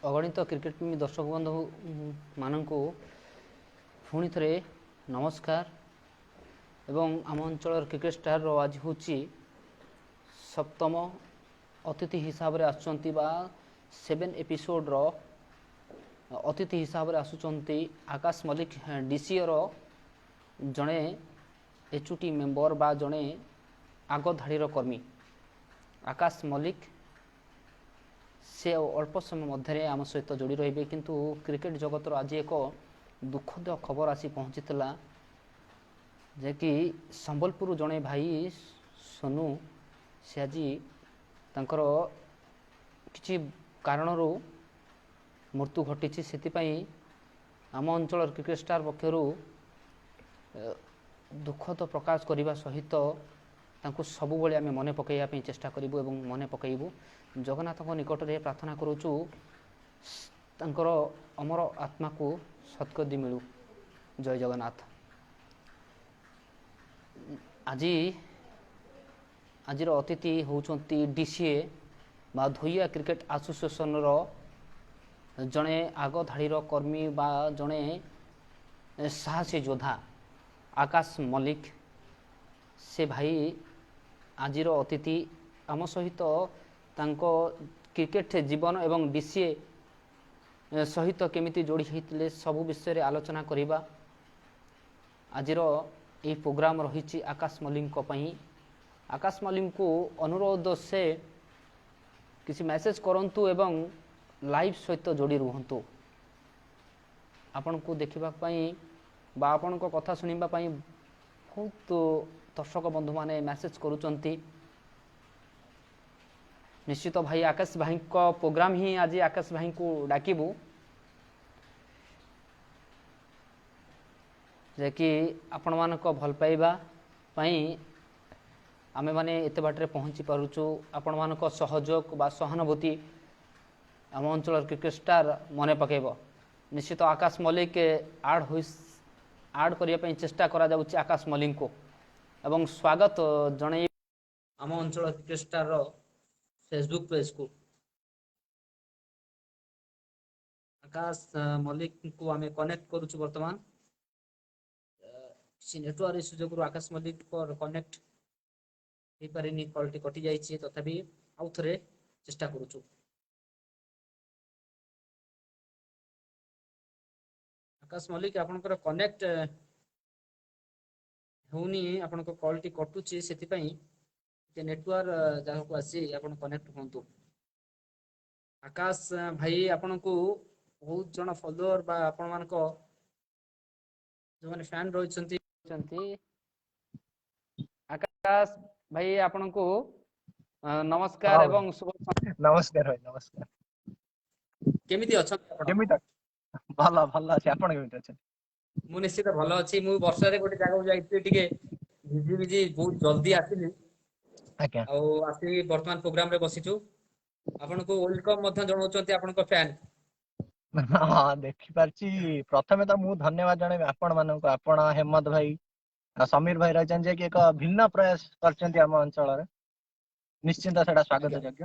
ଅଗଣିତ କ୍ରିକେଟ ପ୍ରେମୀ ଦର୍ଶକ ବନ୍ଧୁ ମାନଙ୍କୁ ପୁଣି ଥରେ ନମସ୍କାର। ଏବଂ ଆମ ଅଞ୍ଚଳର କ୍ରିକେଟ ଷ୍ଟାରର ଆଜି ହେଉଛି ସପ୍ତମ ଅତିଥି ହିସାବରେ ଆସୁଛନ୍ତି ବା 7 ଏପିସୋଡ଼ର ଅତିଥି ହିସାବରେ ଆସୁଛନ୍ତି ଆକାଶ ମଲ୍ଲିକ, ଡିସିଓର ଜଣେ ଏଚ୍ ମେମ୍ବର ବା ଜଣେ ଆଗ ଧାଡ଼ିର କର୍ମୀ ଆକାଶ ମଲ୍ଲିକ। ସେ ଅଳ୍ପ ସମୟ ମଧ୍ୟରେ ଆମ ସହିତ ଯୋଡ଼ି ରହିବେ। କିନ୍ତୁ କ୍ରିକେଟ ଜଗତର ଆଜି ଏକ ଦୁଃଖଦ ଖବର ଆସି ପହଞ୍ଚିଥିଲା ଯେ କି ସମ୍ବଲପୁର ଜଣେ ଭାଇ ସୋନୁ, ସେ ଆଜି ତାଙ୍କର କିଛି କାରଣରୁ ମୃତ୍ୟୁ ଘଟିଛି। ସେଥିପାଇଁ ଆମ ଅଞ୍ଚଳର କ୍ରିକେଟ ଷ୍ଟାର ପକ୍ଷରୁ ଦୁଃଖଦ ପ୍ରକାଶ କରିବା ସହିତ ତାଙ୍କୁ ସବୁବେଳେ ଆମେ ମନେ ପକାଇବା ପାଇଁ ଚେଷ୍ଟା କରିବୁ ଏବଂ ମନେ ପକାଇବୁ। ଜଗନ୍ନାଥଙ୍କ ନିକଟରେ ପ୍ରାର୍ଥନା କରୁଛୁ ତାଙ୍କର ଅମର ଆତ୍ମାକୁ ସତ୍ଗତି ମିଳୁ। ଜୟ ଜଗନ୍ନାଥ। ଆଜି ଆଜିର ଅତିଥି ହେଉଛନ୍ତି ଡିସିଏ ବା ଧୋଇଆ କ୍ରିକେଟ ଆସୋସିଏସନର ଜଣେ ଆଗ ଧାଡ଼ିର କର୍ମୀ ବା ଜଣେ ସାହସୀ ଯୋଦ୍ଧା ଆକାଶ ମଲ୍ଲିକ। ସେ ଭାଇ ଆଜିର ଅତିଥି। ଆମ ସହିତ ତାଙ୍କ କ୍ରିକେଟ ଜୀବନ ଏବଂ ଡିସିଏ ସହିତ କେମିତି ଯୋଡ଼ି ହୋଇଥିଲେ ସବୁ ବିଷୟରେ ଆଲୋଚନା କରିବା। ଆଜିର ଏହି ପ୍ରୋଗ୍ରାମ ରହିଛି ଆକାଶ ମଲ୍ଲିକଙ୍କ ପାଇଁ। ଆକାଶ ମଲ୍ଲିକଙ୍କୁ ଅନୁରୋଧ, ସେ କିଛି ମେସେଜ କରନ୍ତୁ ଏବଂ ଲାଇଭ୍ ସହିତ ଯୋଡ଼ି ରୁହନ୍ତୁ। ଆପଣଙ୍କୁ ଦେଖିବା ପାଇଁ ବା ଆପଣଙ୍କ କଥା ଶୁଣିବା ପାଇଁ ବହୁତ ଦର୍ଶକ ବନ୍ଧୁମାନେ ମେସେଜ କରୁଛନ୍ତି। ନିଶ୍ଚିତ ଭାଇ ଆକାଶ ଭାଇଙ୍କ ପ୍ରୋଗ୍ରାମ ହିଁ ଆଜି ଆକାଶ ଭାଇଙ୍କୁ ଡାକିବୁ ଯେ କି ଆପଣମାନଙ୍କ ଭଲ ପାଇବା ପାଇଁ ଆମେମାନେ ଏତେ ବାଟରେ ପହଞ୍ଚି ପାରୁଛୁ। ଆପଣମାନଙ୍କ ସହଯୋଗ ବା ସହାନୁଭୂତି ଆମ ଅଞ୍ଚଳର କ୍ରିକେଟ ଷ୍ଟାର ମନେ ପକାଇବ। ନିଶ୍ଚିତ ଆକାଶ ମଲ୍ଲିକ ଆଡ଼୍ ହୋଇ ଆଡ଼୍ କରିବା ପାଇଁ ଚେଷ୍ଟା କରାଯାଉଛି ଆକାଶ ମଲ୍ଲିକଙ୍କୁ ଏବଂ ସ୍ୱାଗତ ଜଣାଇ ଆମ ଅଞ୍ଚଳ କ୍ରିକେଟ ଷ୍ଟାରର ଫେସବୁକ୍ ପେଜକୁ। ଆକାଶ ମଲ୍ଲିକଙ୍କୁ ଆମେ କନେକ୍ଟ କରୁଛୁ। ବର୍ତ୍ତମାନ କିଛି ନେଟୱାର୍କ ଇସ୍ୟୁ ଯୋଗୁଁ ଆକାଶ ମଲ୍ଲିକଙ୍କର କନେକ୍ଟ ହେଇପାରିନି, କଲ୍ଟି କଟି ଯାଇଛି। ତଥାପି ଆଉ ଥରେ ଚେଷ୍ଟା କରୁଛୁ। ଆକାଶ ମଲ୍ଲିକ, ଆପଣଙ୍କର କନେକ୍ଟ ହେଉନି, ଆପଣଙ୍କ କଲ୍ଟି କଟୁଛି। ସେଥିପାଇଁ ଟିକେ ନେଟୱାର୍କ ଜାଗାକୁ ଆସି ଆପଣ କନେକ୍ଟ ହୁଅନ୍ତୁ। ଆକାଶ ଭାଇ, ଆପଣଙ୍କୁ ବହୁତ ଜଣ ଫଲୋଅର ବା ଆପଣମାନଙ୍କ ଯୋଉମାନେ ଫ୍ୟାନ ରହିଛନ୍ତି। ଆକାଶ ଭାଇ, ଆପଣଙ୍କୁ ନମସ୍କାର ହଁ ଏବଂ ଶୁଭ ନମସ୍କାର ଭାଇ, ନମସ୍କାର। କେମିତି ଅଛନ୍ତି ଆପଣ? କେମିତି? ଭଲ ଭଲ ଅଛି। ଆପଣ କେମିତି ଅଛନ୍ତି? ମୁଁ ନିଶ୍ଚିତ ଭଲ ଅଛି। ମୁଁ ବର୍ଷାରେ ଗୋଟେ ଜାଗାକୁ ଯାଇଥିଲି, ଟିକେ ଭିଜି ଭିଜି ବହୁତ ଜଲଦି ଆସିଲି। ଆଉ ଆସି ବର୍ତ୍ତମାନ ପ୍ରୋଗ୍ରାମ ରେ ବସିଛୁ। ଆପଣଙ୍କୁ welcome ମଧ୍ୟ ଜଣାଉଛନ୍ତି ଆପଣଙ୍କ ଫ୍ୟାନ। ହଁ, ଦେଖିପାରୁଛି। ପ୍ରଥମେ ତ ମୁଁ ଧନ୍ୟବାଦ ଜଣେଇବି ଆପଣ ମାନଙ୍କୁ, ଆପଣ ହେମନ୍ତ ଭାଇ ଆଉ ସମୀର ଭାଇ ରହିଛନ୍ତି, ଯେ କି ଏକ ଭିନ୍ନ ପ୍ରୟାସ କରିଛନ୍ତି ଆମ ଅଞ୍ଚଳରେ। ନିଶ୍ଚିନ୍ତ ସେଟା ସ୍ୱାଗତ ଯୋଗ୍ୟ।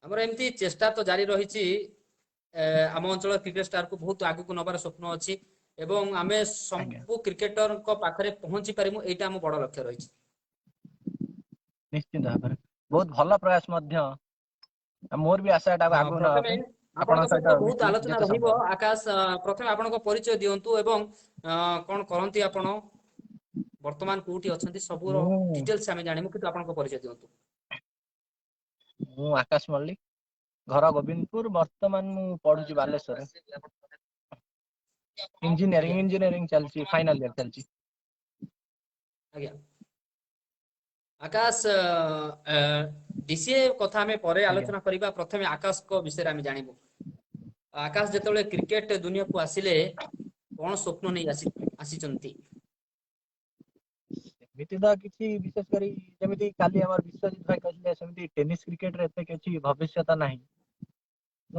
ଆମର ଏମିତି ଚେଷ୍ଟା ତ ଜାରି ରହିଛି। ଆମ ଅଞ୍ଚଳ କ୍ରିକେଟ ଷ୍ଟାରକୁ ବହୁତ ଆଗକୁ ନବାର ସ୍ୱପ୍ନ ଅଛି ଏବଂ ଆମେ ସବୁ କ୍ରିକେଟରଙ୍କ ପାଖରେ ପହଞ୍ଚି ପାରିବୁ, ଏଇଟା ଆମ ବଡ ଲକ୍ଷ୍ୟ ରହିଛି। ନିଶ୍ଚିନ୍ତ ଭାବରେ ବହୁତ ଭଲ ପ୍ରୟାସ ମଧ୍ୟ। ଆଉ ମୋର ବି ଆଶା ଏଟାକୁ ଆଗକୁ ନେବା ପ୍ରଥମେ ପାଇଁ ଆପଣଙ୍କ ଆପଣଙ୍କ ସହିତ ସହିତ ବହୁତ ମିଶି ଆଲୋଚନା ଯେତେ ରହିବ। ସମ୍ଭବ। ଆକାଶ, ପ୍ରଥମେ ଆପଣଙ୍କ ପରିଚୟ ଦିଅନ୍ତୁ ଏବଂ କଣ କରନ୍ତି ଆପଣ, ବର୍ତ୍ତମାନ କୋଉଠି ଅଛନ୍ତି, ସବୁର ମୁଁ ଡିଟେଲ୍ସ ଆମେ ଜାଣିବୁ, କିନ୍ତୁ ଆପଣଙ୍କ ପରିଚୟ ଦିଅନ୍ତୁ। ମୁଁ ଆକାଶ ମଲ୍ଲିକ, ଘର ଗୋବିନ୍ଦପୁର। ବର୍ତ୍ତମାନ ମୁଁ ପଢୁଛି ବାଲେଶ୍ୱରରେ ଇଞ୍ଜିନିୟରିଂ। ଇଞ୍ଜିନିୟରିଂ ଚାଲିଛି, ଫାଇନାଲ ଇୟର ଚାଲିଛି। ଆଜ୍ଞା ଆକାଶ, ଡିସିଏ କଥା ଆମେ ପରେ ଆଲୋଚନା କରିବା। ପ୍ରଥମେ ଆକାଶଙ୍କ ବିଷୟରେ ଆମେ ଜାଣିବୁ। ଆକାଶ ଯେତେବେଳେ କ୍ରିକେଟ ଦୁନିଆକୁ ଆସିଲେ, କଣ ସ୍ୱପ୍ନ ନେଇ ଆସିଛନ୍ତି? ସେମିତି ତ କିଛି ବିଶେଷ କରି, ଯେମିତି କାଲି ଆମର ବିଶ୍ୱଜିତ ଭାଇ କହିଥିଲେ, ସେମିତି ଟେନିସ କ୍ରିକେଟରେ ଏତେ କିଛି ଭବିଷ୍ୟତ ନାହିଁ ତ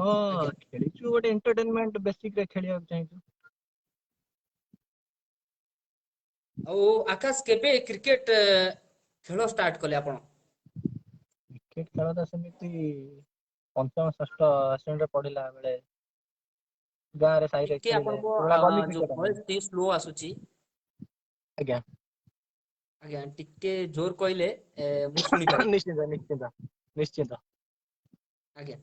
ଖେଳିଛୁ, ଗୋଟେ ଏଣ୍ଟରଟେନମେଣ୍ଟ ବେସିକ ରେ ଖେଳିବାକୁ ଚାହିଁଛୁ। ଆଉ ଆକାଶ, କେବେ କ୍ରିକେଟ ଖେଳ ଷ୍ଟାର୍ଟ କଲେ ଆପଣ? କ୍ରିକେଟ ଖେଳ ତ ସେମିତି ପଞ୍ଚମ ଷଷ୍ଠ ଶ୍ରେଣୀରେ ପଢିଲା ବେଳେ ଗାଁରେ ସାହିରେ ଟିକେ ଖେଳିଲେ, ଆପଣଙ୍କ ସେଭଳିଆ ଗଲି ଯୋଉ କ୍ରିକେଟ ଆମର। ଭଏସ ଟି ସ୍ଲୋ ଆସୁଛି। ଆଜ୍ଞା। ଆଜ୍ଞା, ଟିକେ ଜୋର କହିଲେ ମୁଁ ଶୁଣିପାରିବି। ନିଶ୍ଚିନ୍ତ, ନିଶ୍ଚିନ୍ତ, ନିଶ୍ଚିନ୍ତ। ଆଜ୍ଞା।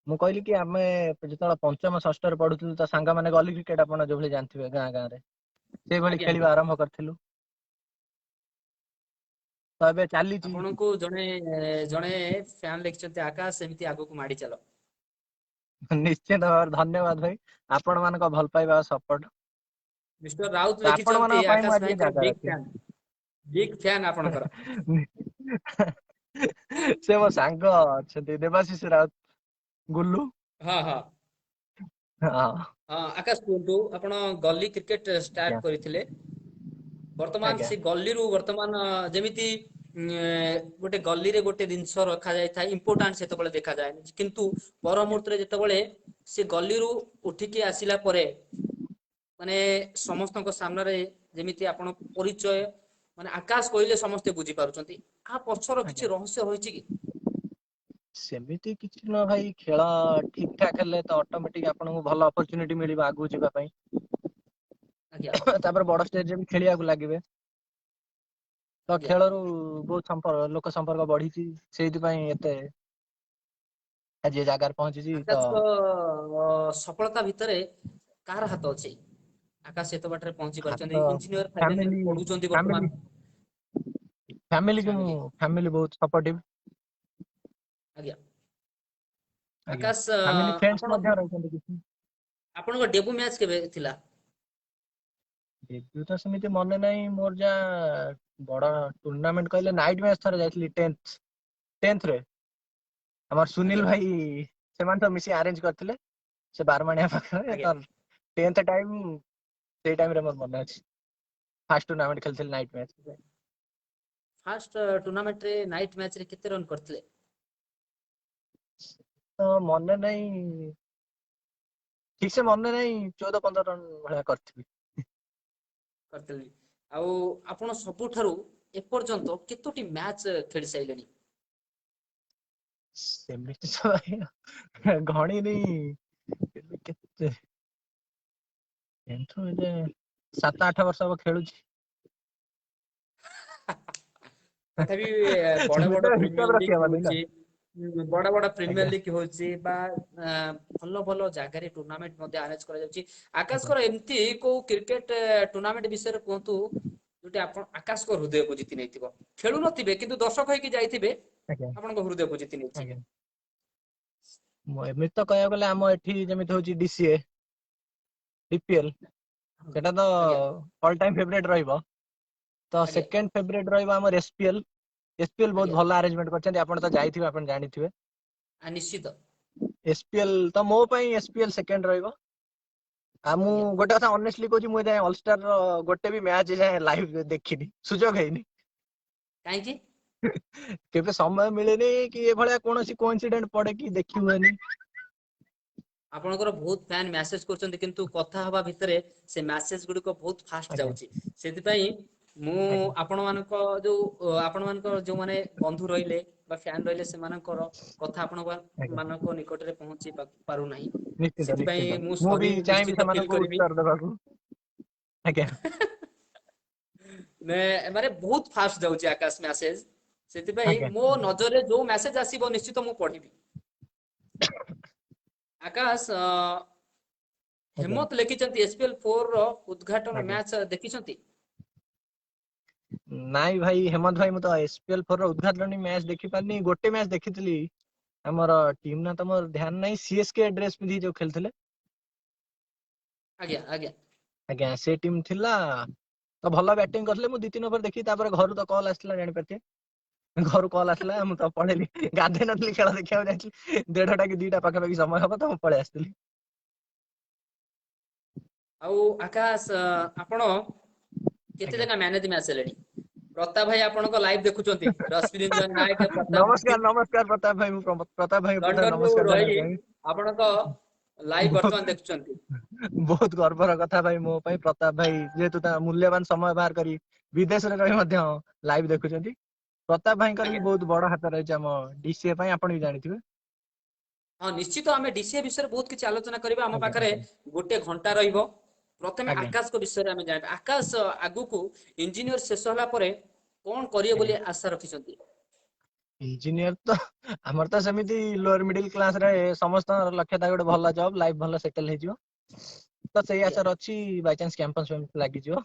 ମୁଁ କହିଲି କି ଆମେ ଯେତେବେଳେ ପଞ୍ଚମ ଷଷ୍ଠରେ ପଢୁଥିଲୁ, ତ ସାଙ୍ଗମାନେ ଗଲି କ୍ରିକେଟ ଆପଣ ଯୋଉଭଳି ଜାଣିଥିବେ ଗାଁ ଗାଁରେ, ସେଇଭଳି ଖେଳିବା ଆରମ୍ଭ କରିଥିଲୁ। ତ ଏବେ ଚାଲିଛି। ଆପଣଙ୍କୁ ଜଣେ ଜଣେ ଫ୍ୟାନ ଲେଖିଛନ୍ତି, "ଆକାଶ, ଏମିତି ଆଗକୁ ମାଡି ଚାଲ।" ନିଶ୍ଚିନ୍ତ ଭାବରେ, ଧନ୍ୟବାଦ ଭାଇ, ଆପଣ ମାନଙ୍କ ଭଲ ପାଇବା ସପୋର୍ଟ। ମିଷ୍ଟର ରାଉତ ତ ଆପଣ ଲେଖିଛନ୍ତି, ମାନଙ୍କ ପାଇଁ ମୁଁ ଆକାଶ ଆଜି ଏ ଭାଇଙ୍କର ଜାଗାରେ ବିగ్ ଅଛି। ଫ୍ୟାନ, ବିଗ୍ ଫ୍ୟାନ ଆପଣଙ୍କର। ସେ ମୋ ସାଙ୍ଗ ଅଛନ୍ତି, ଦେବାଶିଷ ରାଉତ ଗୁଲୁ। ହଁ ହଁ ହଁ। ହଁ, ଆକାଶ, କୁହନ୍ତୁ, ଆପଣ ଗଲି କ୍ରିକେଟ ଷ୍ଟାର୍ଟ କରିଥିଲେ। ବର୍ତ୍ତମାନ ସେ ଗଲିରୁ ବର୍ତ୍ତମାନ ଯେମିତି ଗୋଟେ ଗଲିରେ ଗୋଟେ ଜିନିଷ ରଖାଯାଇଥାଏ, ଇମ୍ପୋର୍ଟାଣ୍ଟ ସେତେବେଳେ ଦେଖାଯାଏ, କିନ୍ତୁ ପର ମୁହୂର୍ତ୍ତରେ ଯେତେବେଳେ ସେ ଗଲିରୁ ଉଠିକି ଆସିଲା ପରେ ମାନେ ସମସ୍ତଙ୍କ ସାମ୍ନାରେ ଯେମିତି ଆପଣ ପରିଚୟ, ମାନେ ଆକାଶ କହିଲେ ସମସ୍ତେ ବୁଝିପାରୁଛନ୍ତି, ଆ ପଛର କିଛି ରହସ୍ୟ ରହିଛି କି? ସେମିତି କିଛି ନୁହଁ ଭାଇ। ଖେଳ ଠିକ ଠାକ ହେଲେ ତ ଅଟୋମେଟିକ ଆପଣଙ୍କୁ ଭଲ ଅପରଚୁନିଟି ମିଳିବ ଆଗକୁ ଯିବା ପାଇଁ। ତାପରେ ବଡ ଷ୍ଟେଜରେ ବି ଖେଳିବାକୁ ଲାଗିବେ। ତ ଖେଳରୁ ବହୁତ ସମ୍ପର୍କ, ଲୋକ ସମ୍ପର୍କ ବଢିଛି, ସେଇଥିପାଇଁ ଏତେ ଆଜି ଏ ଜାଗାରେ ପହଞ୍ଚିଛି ତ। ଆକାଶଙ୍କ ସଫଳତା ଭିତରେ କାହାର ହାତ ଅଛି? ଆକାଶ ଏତେ ବାଟରେ ପହଞ୍ଚି ହାତ ପାରିଛନ୍ତି, ଇଞ୍ଜିନିୟର ଫାଇନାଲ ଫ୍ୟାମିଲି। ପଢୁଛନ୍ତି ଫ୍ୟାମିଲି। ବର୍ତ୍ତମାନ। ଫ୍ୟାମିଲି କି ମୁଁ ଫ୍ୟାମିଲି। ଫ୍ୟାମିଲି ବହୁତ ସପୋର୍ଟିଭ। ଆଜ୍ଞା। ଆକାଶ, ଫ୍ୟାମିଲି, ଫ୍ରେଣ୍ଡସ୍ ଆପଣ ମଧ୍ୟ ରହିଛନ୍ତି କିଛି। ଆପଣଙ୍କ ଡେବ୍ୟୁ ମ୍ୟାଚ୍ କେବେ ଥିଲା? ଡେବ୍ୟୁ ତ ସେମିତି ମନେ ନାହିଁ ମୋର। ଯାହା ବଡ ଟୁର୍ଣ୍ଣାମେଣ୍ଟ କହିଲେ ନାଇଟ୍ ମ୍ୟାଚ୍ ଥରେ ଯାଇଥିଲି ଟେନ୍ଥରେ। ଆମର ସୁନୀଲ ଭାଇ ସେମାନେ ତ ମିଶି ଆରେଞ୍ଜ କରିଥିଲେ ସେ ବାରମାଣିଆ ପାଖରେ। ତ ଟେନ୍ଥ ଟାଇମ, ସେଇ ଟାଇମରେ ମୋର ମନେ ଅଛି ଫାଷ୍ଟ ଟୁର୍ଣ୍ଣାମେଣ୍ଟ ଖେଳିଥିଲି ନାଇଟ୍ ମ୍ୟାଚ୍। ଫାଷ୍ଟ ଟୁର୍ଣ୍ଣାମେଣ୍ଟରେ ନାଇଟ୍ ମ୍ୟାଚରେ କେତେ ରନ୍ କରିଥିଲେ? ତ ମନେ ନାହିଁ, ଠିକ ସେ ମନେ ନାହିଁ, 14-15 ରନ୍ ଭଳିଆ କରିଥିବି। କରିଥିଲେ। ଆଉ ଆପଣ ସବୁଠାରୁ ଏପର୍ଯ୍ୟନ୍ତ କେତୋଟି ମ୍ୟାଚ୍ ଖେଳି ସାରିଲେଣି? ସେମିତି ତ ଭାଇ ଗଣିନି କେତେ। ଟେନ୍ଥରୁ ଏବେ 7-8 ବର୍ଷ ହବ ଖେଳୁଛି। ତଥାପି ବଡ ସେମିତି ବଡ ତ ପ୍ରିମିୟର ହିସାବ ଲିଗ ରଖି ହବନି ନା। ହଉଛି, ବଡ ବଡ ପ୍ରିମିୟର ଲିଗ ହଉଛି ବା ଭଲ ଭଲ ଜାଗାରେ ଟୁର୍ଣ୍ଣାମେଣ୍ଟ ମଧ୍ୟ ଆରେଞ୍ଜ କରାଯାଉଛି। ଆକାଶଙ୍କର ଏମିତି କୋଉ କ୍ରିକେଟ ଟୁର୍ଣ୍ଣାମେଣ୍ଟ ବିଷୟରେ କୁହନ୍ତୁ, ଯୋଉଠି ଆପଣ ଆକାଶଙ୍କ ହୃଦୟକୁ ଜିତି ନେଇଥିବ। ଖେଳୁ ନଥିବେ କିନ୍ତୁ ଦର୍ଶକ ହେଇକି ଯାଇଥିବେ, ଆପଣଙ୍କ ହୃଦୟକୁ ଜିତି ନେଇଛି। ଆଜ୍ଞା, ମୁଁ ଏମିତି ତ କହିବାକୁ ଗଲେ ଆମ ଏଠି ଯେମିତି ହଉଛି ଡିସିଏ, ଡିପିଏଲ, ସେଟା ତ ଅଲ ଟାଇମ ଫେଭରେଟ ରହିବ। ତ ସେକେଣ୍ଡ ଫେଭରେଟ ରହିବ ଆମର ଏସପିଏଲ। ଏସପିଏଲ ବହୁତ ଭଲ ଆରେଞ୍ଜମେଣ୍ଟ କରିଛନ୍ତି। ଆପଣ ତ ଯାଇଥିବେ, ଆପଣ ଜାଣିଥିବେ। ନିଶ୍ଚିତ। ଏସପିଏଲ ତ ମୋ ପାଇଁ ଏସପିଏଲ ସେକେଣ୍ଡ ରହିବ। ଆଉ ମୁଁ ଗୋଟେ କଥା ଅନେଷ୍ଟଲି କହୁଛି, ମୁଁ ଏଯାଏଁ ଅଲଷ୍ଟାର ର ଗୋଟେ ବି ମ୍ୟାଚ୍ ଏଯାଏଁ ଲାଇଭ ଦେଖିନି, ସୁଯୋଗ ହେଇନି। କାହିଁକି? କେବେ ସମୟ ମିଳେନି କି ଏଭଳିଆ କୌଣସି କୋଇନ୍ସିଡେଣ୍ଟ ପଡେ କି ଦେଖି ହୁଏନି। ଆପଣଙ୍କର ବହୁତ ଫ୍ୟାନ ମେସେଜ କରୁଛନ୍ତି, କିନ୍ତୁ କଥା ହବା ଭିତରେ ସେ ମେସେଜ ଗୁଡିକ ବହୁତ ଫାଷ୍ଟ ଯାଉଛି। ସେଥିପାଇଁ ମୁଁ ଆପଣ ମାନଙ୍କ ଯୋଉ ଆପଣ ମାନଙ୍କର ଯୋଉମାନେ ବନ୍ଧୁ ରହିଲେ ବା ଫ୍ୟାନ ରହିଲେ, ସେମାନଙ୍କର କଥା ଆପଣ ମାନଙ୍କ ନିକଟରେ ପହଞ୍ଚି ପାରୁନାହିଁ। ନିଶ୍ଚିନ୍ତ। ସେଥିପାଇଁ ନିଶ୍ଚିନ୍ତ। ମୁଁ ମୁଁ ସରି ବି ଚାହିଁବି ନିଶ୍ଚିତ ଫିଲ୍ ସେମାନଙ୍କୁ କରିବି। ଉତ୍ତର ଦେବାକୁ, ଆଜ୍ଞା। ମାନେ ବହୁତ ଫାଷ୍ଟ ଯାଉଛି ଆକାଶ ମେସେଜ। ସେଥିପାଇଁ ମୋ ନଜରରେ ଯୋଉ ମେସେଜ ଆସିବ, ନିଶ୍ଚିତ ମୁଁ ପଢିବି। ଆକାଶ, ହେମନ୍ତ ଲେଖିଛନ୍ତି, ଏସପିଏଲ 4 ର ଉଦ୍ଘାଟନ ମ୍ୟାଚ ଦେଖିଛନ୍ତି? ନାଇଁ ଭାଇ, ହେମନ୍ତ ଭାଇ, ମୁଁ ତ ଏସପିଏଲ 4 ର ଉଦ୍ଘାଟନୀ ମ୍ୟାଚ ଦେଖିପାରିନି। ଗୋଟେ ମ୍ୟାଚ ଦେଖିଥିଲି। ଆମର ଟିମ୍ ନା ତ ମୋର ଧ୍ୟାନ ନାହିଁ, ସିଏସକେ ଡ୍ରେସ ପିନ୍ଧିକି ଯୋଉ ଖେଳୁଥିଲେ। ଆଜ୍ଞା ଆଜ୍ଞା ଆଜ୍ଞା, ସେ ଟିମ୍ ଥିଲା ତ ଭଲ ବ୍ୟାଟିଂ କରିଥିଲେ। ମୁଁ ଦି ତିନି ଓଭର ଦେଖି, ତାପରେ ଘରୁ ତ କଲ୍ ଆସିଥିଲା, ଜାଣିପାରିଥିବେ, ଘରୁ କଲ୍ ଆସିଲା, ମୁଁ ତ ପଳେଇଲି। ଗାଧେଇ ନଥିଲି, ଖେଳ ଦେଖିବାକୁ ଯାଇଥିଲି। 1:30 କି 2ଟା ପାଖାପାଖି ସମୟ ହବ, ତ ମୁଁ ପଳେଇ ଆସିଥିଲି। ଆଉ ଆକାଶ, ଆପଣ କେତେ ଜାଗା ମ୍ୟାନ ଅଫ the match ହେଲେଣି? ପ୍ରତାପ ଭାଇ ଆପଣଙ୍କ ଲାଇଭ ଦେଖୁଛନ୍ତି, ରଶ୍ମି ରଞ୍ଜନ ନାୟକ, ପ୍ରତାପ। ନମସ୍କାର, ନମସ୍କାର ପ୍ରତାପ ଭାଇ। ମୁଁ ପ୍ରତାପ ଭାଇ ପ୍ରଥମେ ଲଣ୍ଡନରୁ ନମସ୍କାର ରହି ଜଣାଇବାକୁ ଚାହିଁବି। ଆପଣଙ୍କ ଲାଇଭ ବର୍ତ୍ତମାନ ଦେଖୁଛନ୍ତି। ବହୁତ ଗର୍ବର କଥା ଭାଇ ମୋ ପାଇଁ। ପ୍ରତାପ ଭାଇ ଯେହେତୁ ତା ମୂଲ୍ୟବାନ ସମୟ ବାହାର କରି ବିଦେଶରେ ରହି ମଧ୍ୟ ଲାଇଭ ଦେଖୁଛନ୍ତି। ପ୍ରତାପ ଭାଇଙ୍କର ବି ବହୁତ ବଡ ହାତ ରହିଛି ଆମ ଡିସିଏ ପାଇଁ, ଆପଣ ବି ଜାଣିଥିବେ। ହଁ, ନିଶ୍ଚିତ ଆମେ ଡିସିଏ ବିଷୟରେ ବହୁତ କିଛି ଆଲୋଚନା କରିବା। ଆମ ଆଜ୍ଞା ପାଖରେ ଆଜ୍ଞା ଗୋଟେ ଘଣ୍ଟା ରହିବ। ପ୍ରଥମେ ଆଜ୍ଞା ଆକାଶଙ୍କ ବିଷୟରେ ଆମେ ଜାଣିବା। ଆକାଶ, ଆଗକୁ ଇଞ୍ଜିନିୟର ଶେଷ ହେଲା ପରେ କଣ କରିବେ ଆଜ୍ଞା। ବୋଲି ଆଶା ରଖିଛନ୍ତି? ଇଞ୍ଜିନିୟର ତ ଆମର ତ ସେମିତି ଲୋଅର ମିଡିଲ କ୍ଲାସ ରେ ସମସ୍ତଙ୍କର ଲକ୍ଷ୍ୟ ଥାଏ ଗୋଟେ ଭଲ ଜବ, ଲାଇଫ ଭଲ ସେଟେଲ ହେଇଯିବ। ତ ସେଇ ଆଶାରେ ଅଛି, ବାଇଚାନ୍ସ କ୍ୟାମ୍ପସ ଲାଗିଯିବ,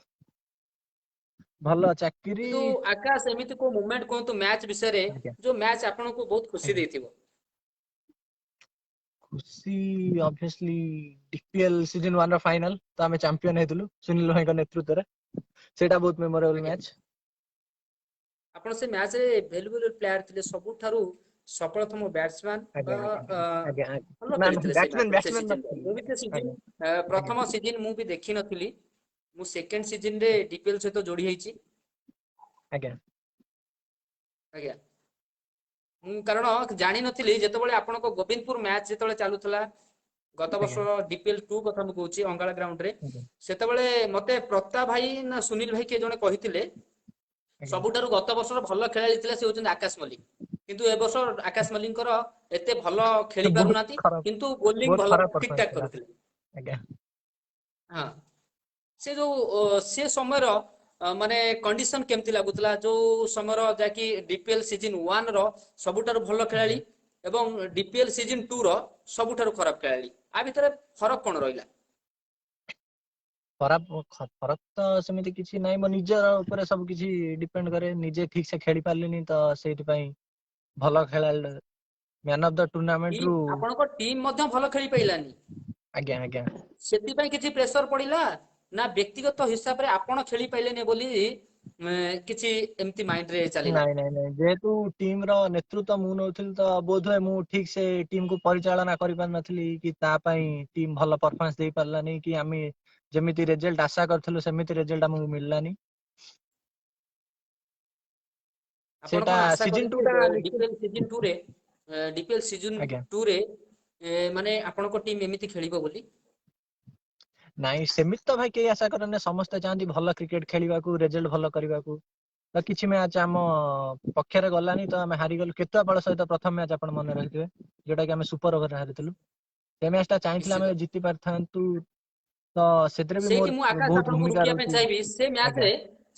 ଭଲ ଚାକିରି। କିନ୍ତୁ ଆକାଶ, ଏମିତି କୋଉ ମୁଭମେଣ୍ଟ କୁହନ୍ତୁ ମ୍ୟାଚ ବିଷୟରେ, ଆଜ୍ଞା ଯୋଉ ମ୍ୟାଚ ଆପଣଙ୍କୁ ବହୁତ ଖୁସି ଦେଇଥିବ? ଖୁସି ଅବଭିୟସଲି ଡିପିଏଲ ସିଜନ 1 ର ଫାଇନାଲ ତ ଆମେ ଚାମ୍ପିୟନ ହେଇଥିଲୁ ସୁନୀଲ ଭାଇଙ୍କ ନେତୃତ୍ୱରେ। ସେଇଟା ବହୁତ ମେମୋରେବଲ ମ୍ୟାଚ। ଆପଣ ସେ ମ୍ୟାଚରେ ଭ୍ୟାଲୁଏବଲ ପ୍ଲେୟାର ଥିଲେ, ସବୁଠାରୁ ସଫଳତମ ବ୍ୟାଟ୍ସମ୍ୟାନ ଆଜ୍ଞା ବା ଆଜ୍ଞା ଆଜ୍ଞା ଆଜ୍ଞା ଭଲ ନା ନା, ଖେଳିଥିଲେ ସେ ବ୍ୟାଟ୍ସମ୍ୟାନ ମ୍ୟାଚରେ, ସେ ବ୍ୟାଟ୍ସମ୍ୟାନ ସିଜନରେ। ନଥିଲି। ମୁଁ ବି ସେ ସିଜନ ପ୍ରଥମ ସିଜନ ମୁଁ ବି ଦେଖିନଥିଲି। ମୁଁ ସେକେଣ୍ଡ ସିଜନରେ ଡିପିଏଲ ସହିତ ଯୋଡି ହେଇଛି। ଆଜ୍ଞା, ମୁଁ କାରଣ ଜାଣିନଥିଲି ଯେତେବେଳେ ଆପଣଙ୍କ ଗୋବିନ୍ଦପୁର ମ୍ୟାଚ ଯେତେବେଳେ ଚାଲୁଥିଲା ଗତ ବର୍ଷର ଡିପିଏଲ 2 କଥା ମୁଁ କହୁଛି, ଅଙ୍ଗାଳା ଗ୍ରାଉଣ୍ଡରେ, ସେତେବେଳେ ମତେ ପ୍ରତାପ ଭାଇ ନା ସୁନୀଲ ଭାଇ କିଏ ଜଣେ କହିଥିଲେ, ସବୁଠାରୁ ଗତ ବର୍ଷର ଭଲ ଖେଳାଳି ଥିଲେ, ସେ ହଉଛନ୍ତି ଆକାଶ ମଲ୍ଲିକ। କିନ୍ତୁ ଏ ବର୍ଷ ଆକାଶ ମଲ୍ଲିକଙ୍କର ଏତେ ଭଲ ଖେଳି ବହୁତ ପାରୁନାହାନ୍ତି, ଖରାପ କିନ୍ତୁ ବୋଲିଂ ବହୁତ ଭଲ ଖରାପ ଠିକ ପରଫର୍ମାନ୍ସ ଠାକ ଥିଲା। କରୁଥିଲେ। ହଁ, ସେ ଯୋଉ ସେ ସମୟର ମାନେ କଣ୍ଡିସନ କେମିତି ଲାଗୁଥିଲା, ଯୋଉ ସମୟର ଯାହାକି ଡିପିଏଲ ସିଜନ 1 ର ସବୁଠାରୁ ଭଲ ଖେଳାଳି ଏବଂ ଡିପିଏଲ ସିଜନ 2 ର ସବୁଠାରୁ ଖରାପ ଖେଳାଳି, ଆ ଭିତରେ ଫରକ କଣ ରହିଲା? ଖରାପ ଫରକ ତ ସେମିତି କିଛି ନାହିଁ। ମୋ ନିଜର ଉପରେ ସବୁ କିଛି ଡିପେଣ୍ଡ କରେ। ନିଜେ ଠିକ ସେ ଖେଳି ପାରିଲିନି, ତ ସେଇଥିପାଇଁ ଭଲ ଖେଳାଳି, ମ୍ୟାନ ଅଫ the tournament ରୁ ଆପଣଙ୍କ ଟିମ୍ ମଧ୍ୟ ଭଲ ଖେଳି ପାଇଲାନି। ଆଜ୍ଞା ଆଜ୍ଞା ସେଥିପାଇଁ କିଛି ପ୍ରେସର ପଡିଲା ନା ବ୍ୟକ୍ତିଗତ ହିସାବରେ ଆପଣ ଖେଳି ପାଇଲେନି ବୋଲି କିଛି ଏମିତି ମାଇଣ୍ଡ ରେ ଚାଲିଲା? ନାଇଁ ନାଇଁ ନାଇଁ, ଯେହେତୁ ଟିମ ର ନେତୃତ୍ୱ ମୁଁ ନଉଥିଲି, ତ ବୋଧହୁଏ ମୁଁ ଠିକ ସେ ଟିମ କୁ ପରିଚାଳନା କରିପାରିନଥିଲି କି ତା ପାଇଁ ଟିମ ଭଲ ପରଫର୍ମାନ୍ସ ଦେଇ ପାରିଲାନି କି ଆମେ ଯେମିତି ରେଜଲ୍ଟ ଆଶା କରିଥିଲୁ ସେମିତି ରେଜଲ୍ଟ ଆମକୁ ମିଳିଲାନି। ଆପଣ ସେଇଟା କଣ ଆଶା ସିଜନ 2 କରିଥିଲେ ଟା ଡିପିଏଲ ସିଜନ 2 ରେ, ଡିପିଏଲ ସିଜନ 2 ରେ ମାନେ ଆପଣଙ୍କ ଟିମ୍ ଏମିତି ଖେଳିବ ବୋଲି? ନାଇଁ, ସେମିତି ତ ଭାଇ କେହି ଆଶା କରନ୍ତି? ସମସ୍ତେ ଚାହାନ୍ତି ଭଲ କ୍ରିକେଟ ଖେଳିବାକୁ, ରେଜଲ୍ଟ ଭଲ କରିବାକୁ। ତ କିଛି ମ୍ୟାଚ ଆମ ପକ୍ଷରେ ଗଲାନି, ତ ଆମେ ହାରିଗଲୁ କେତୁଆପାଳ ସହିତ ପ୍ରଥମ ମ୍ୟାଚ, ଆପଣ ମନେ ରଖିଥିବେ, ଯୋଉଟା କି ଆମେ ସୁପର ଓଭରରେ ହାରିଥିଲୁ। ସେ ମ୍ୟାଚ ଟା ଚାହିଁଥିଲେ ଆମେ ଜିତି ପାରିଥାନ୍ତୁ। ତ ସେଥିରେ ବି ସେଇଠି ମୋର ମୁଁ ଆକାଶ ବହୁତ ଆପଣଙ୍କୁ ଭୂମିକା ରୋକିବା ପାଇଁ ରହୁଛି। ଚାହିଁବି। ସେ ମ୍ୟାଚରେ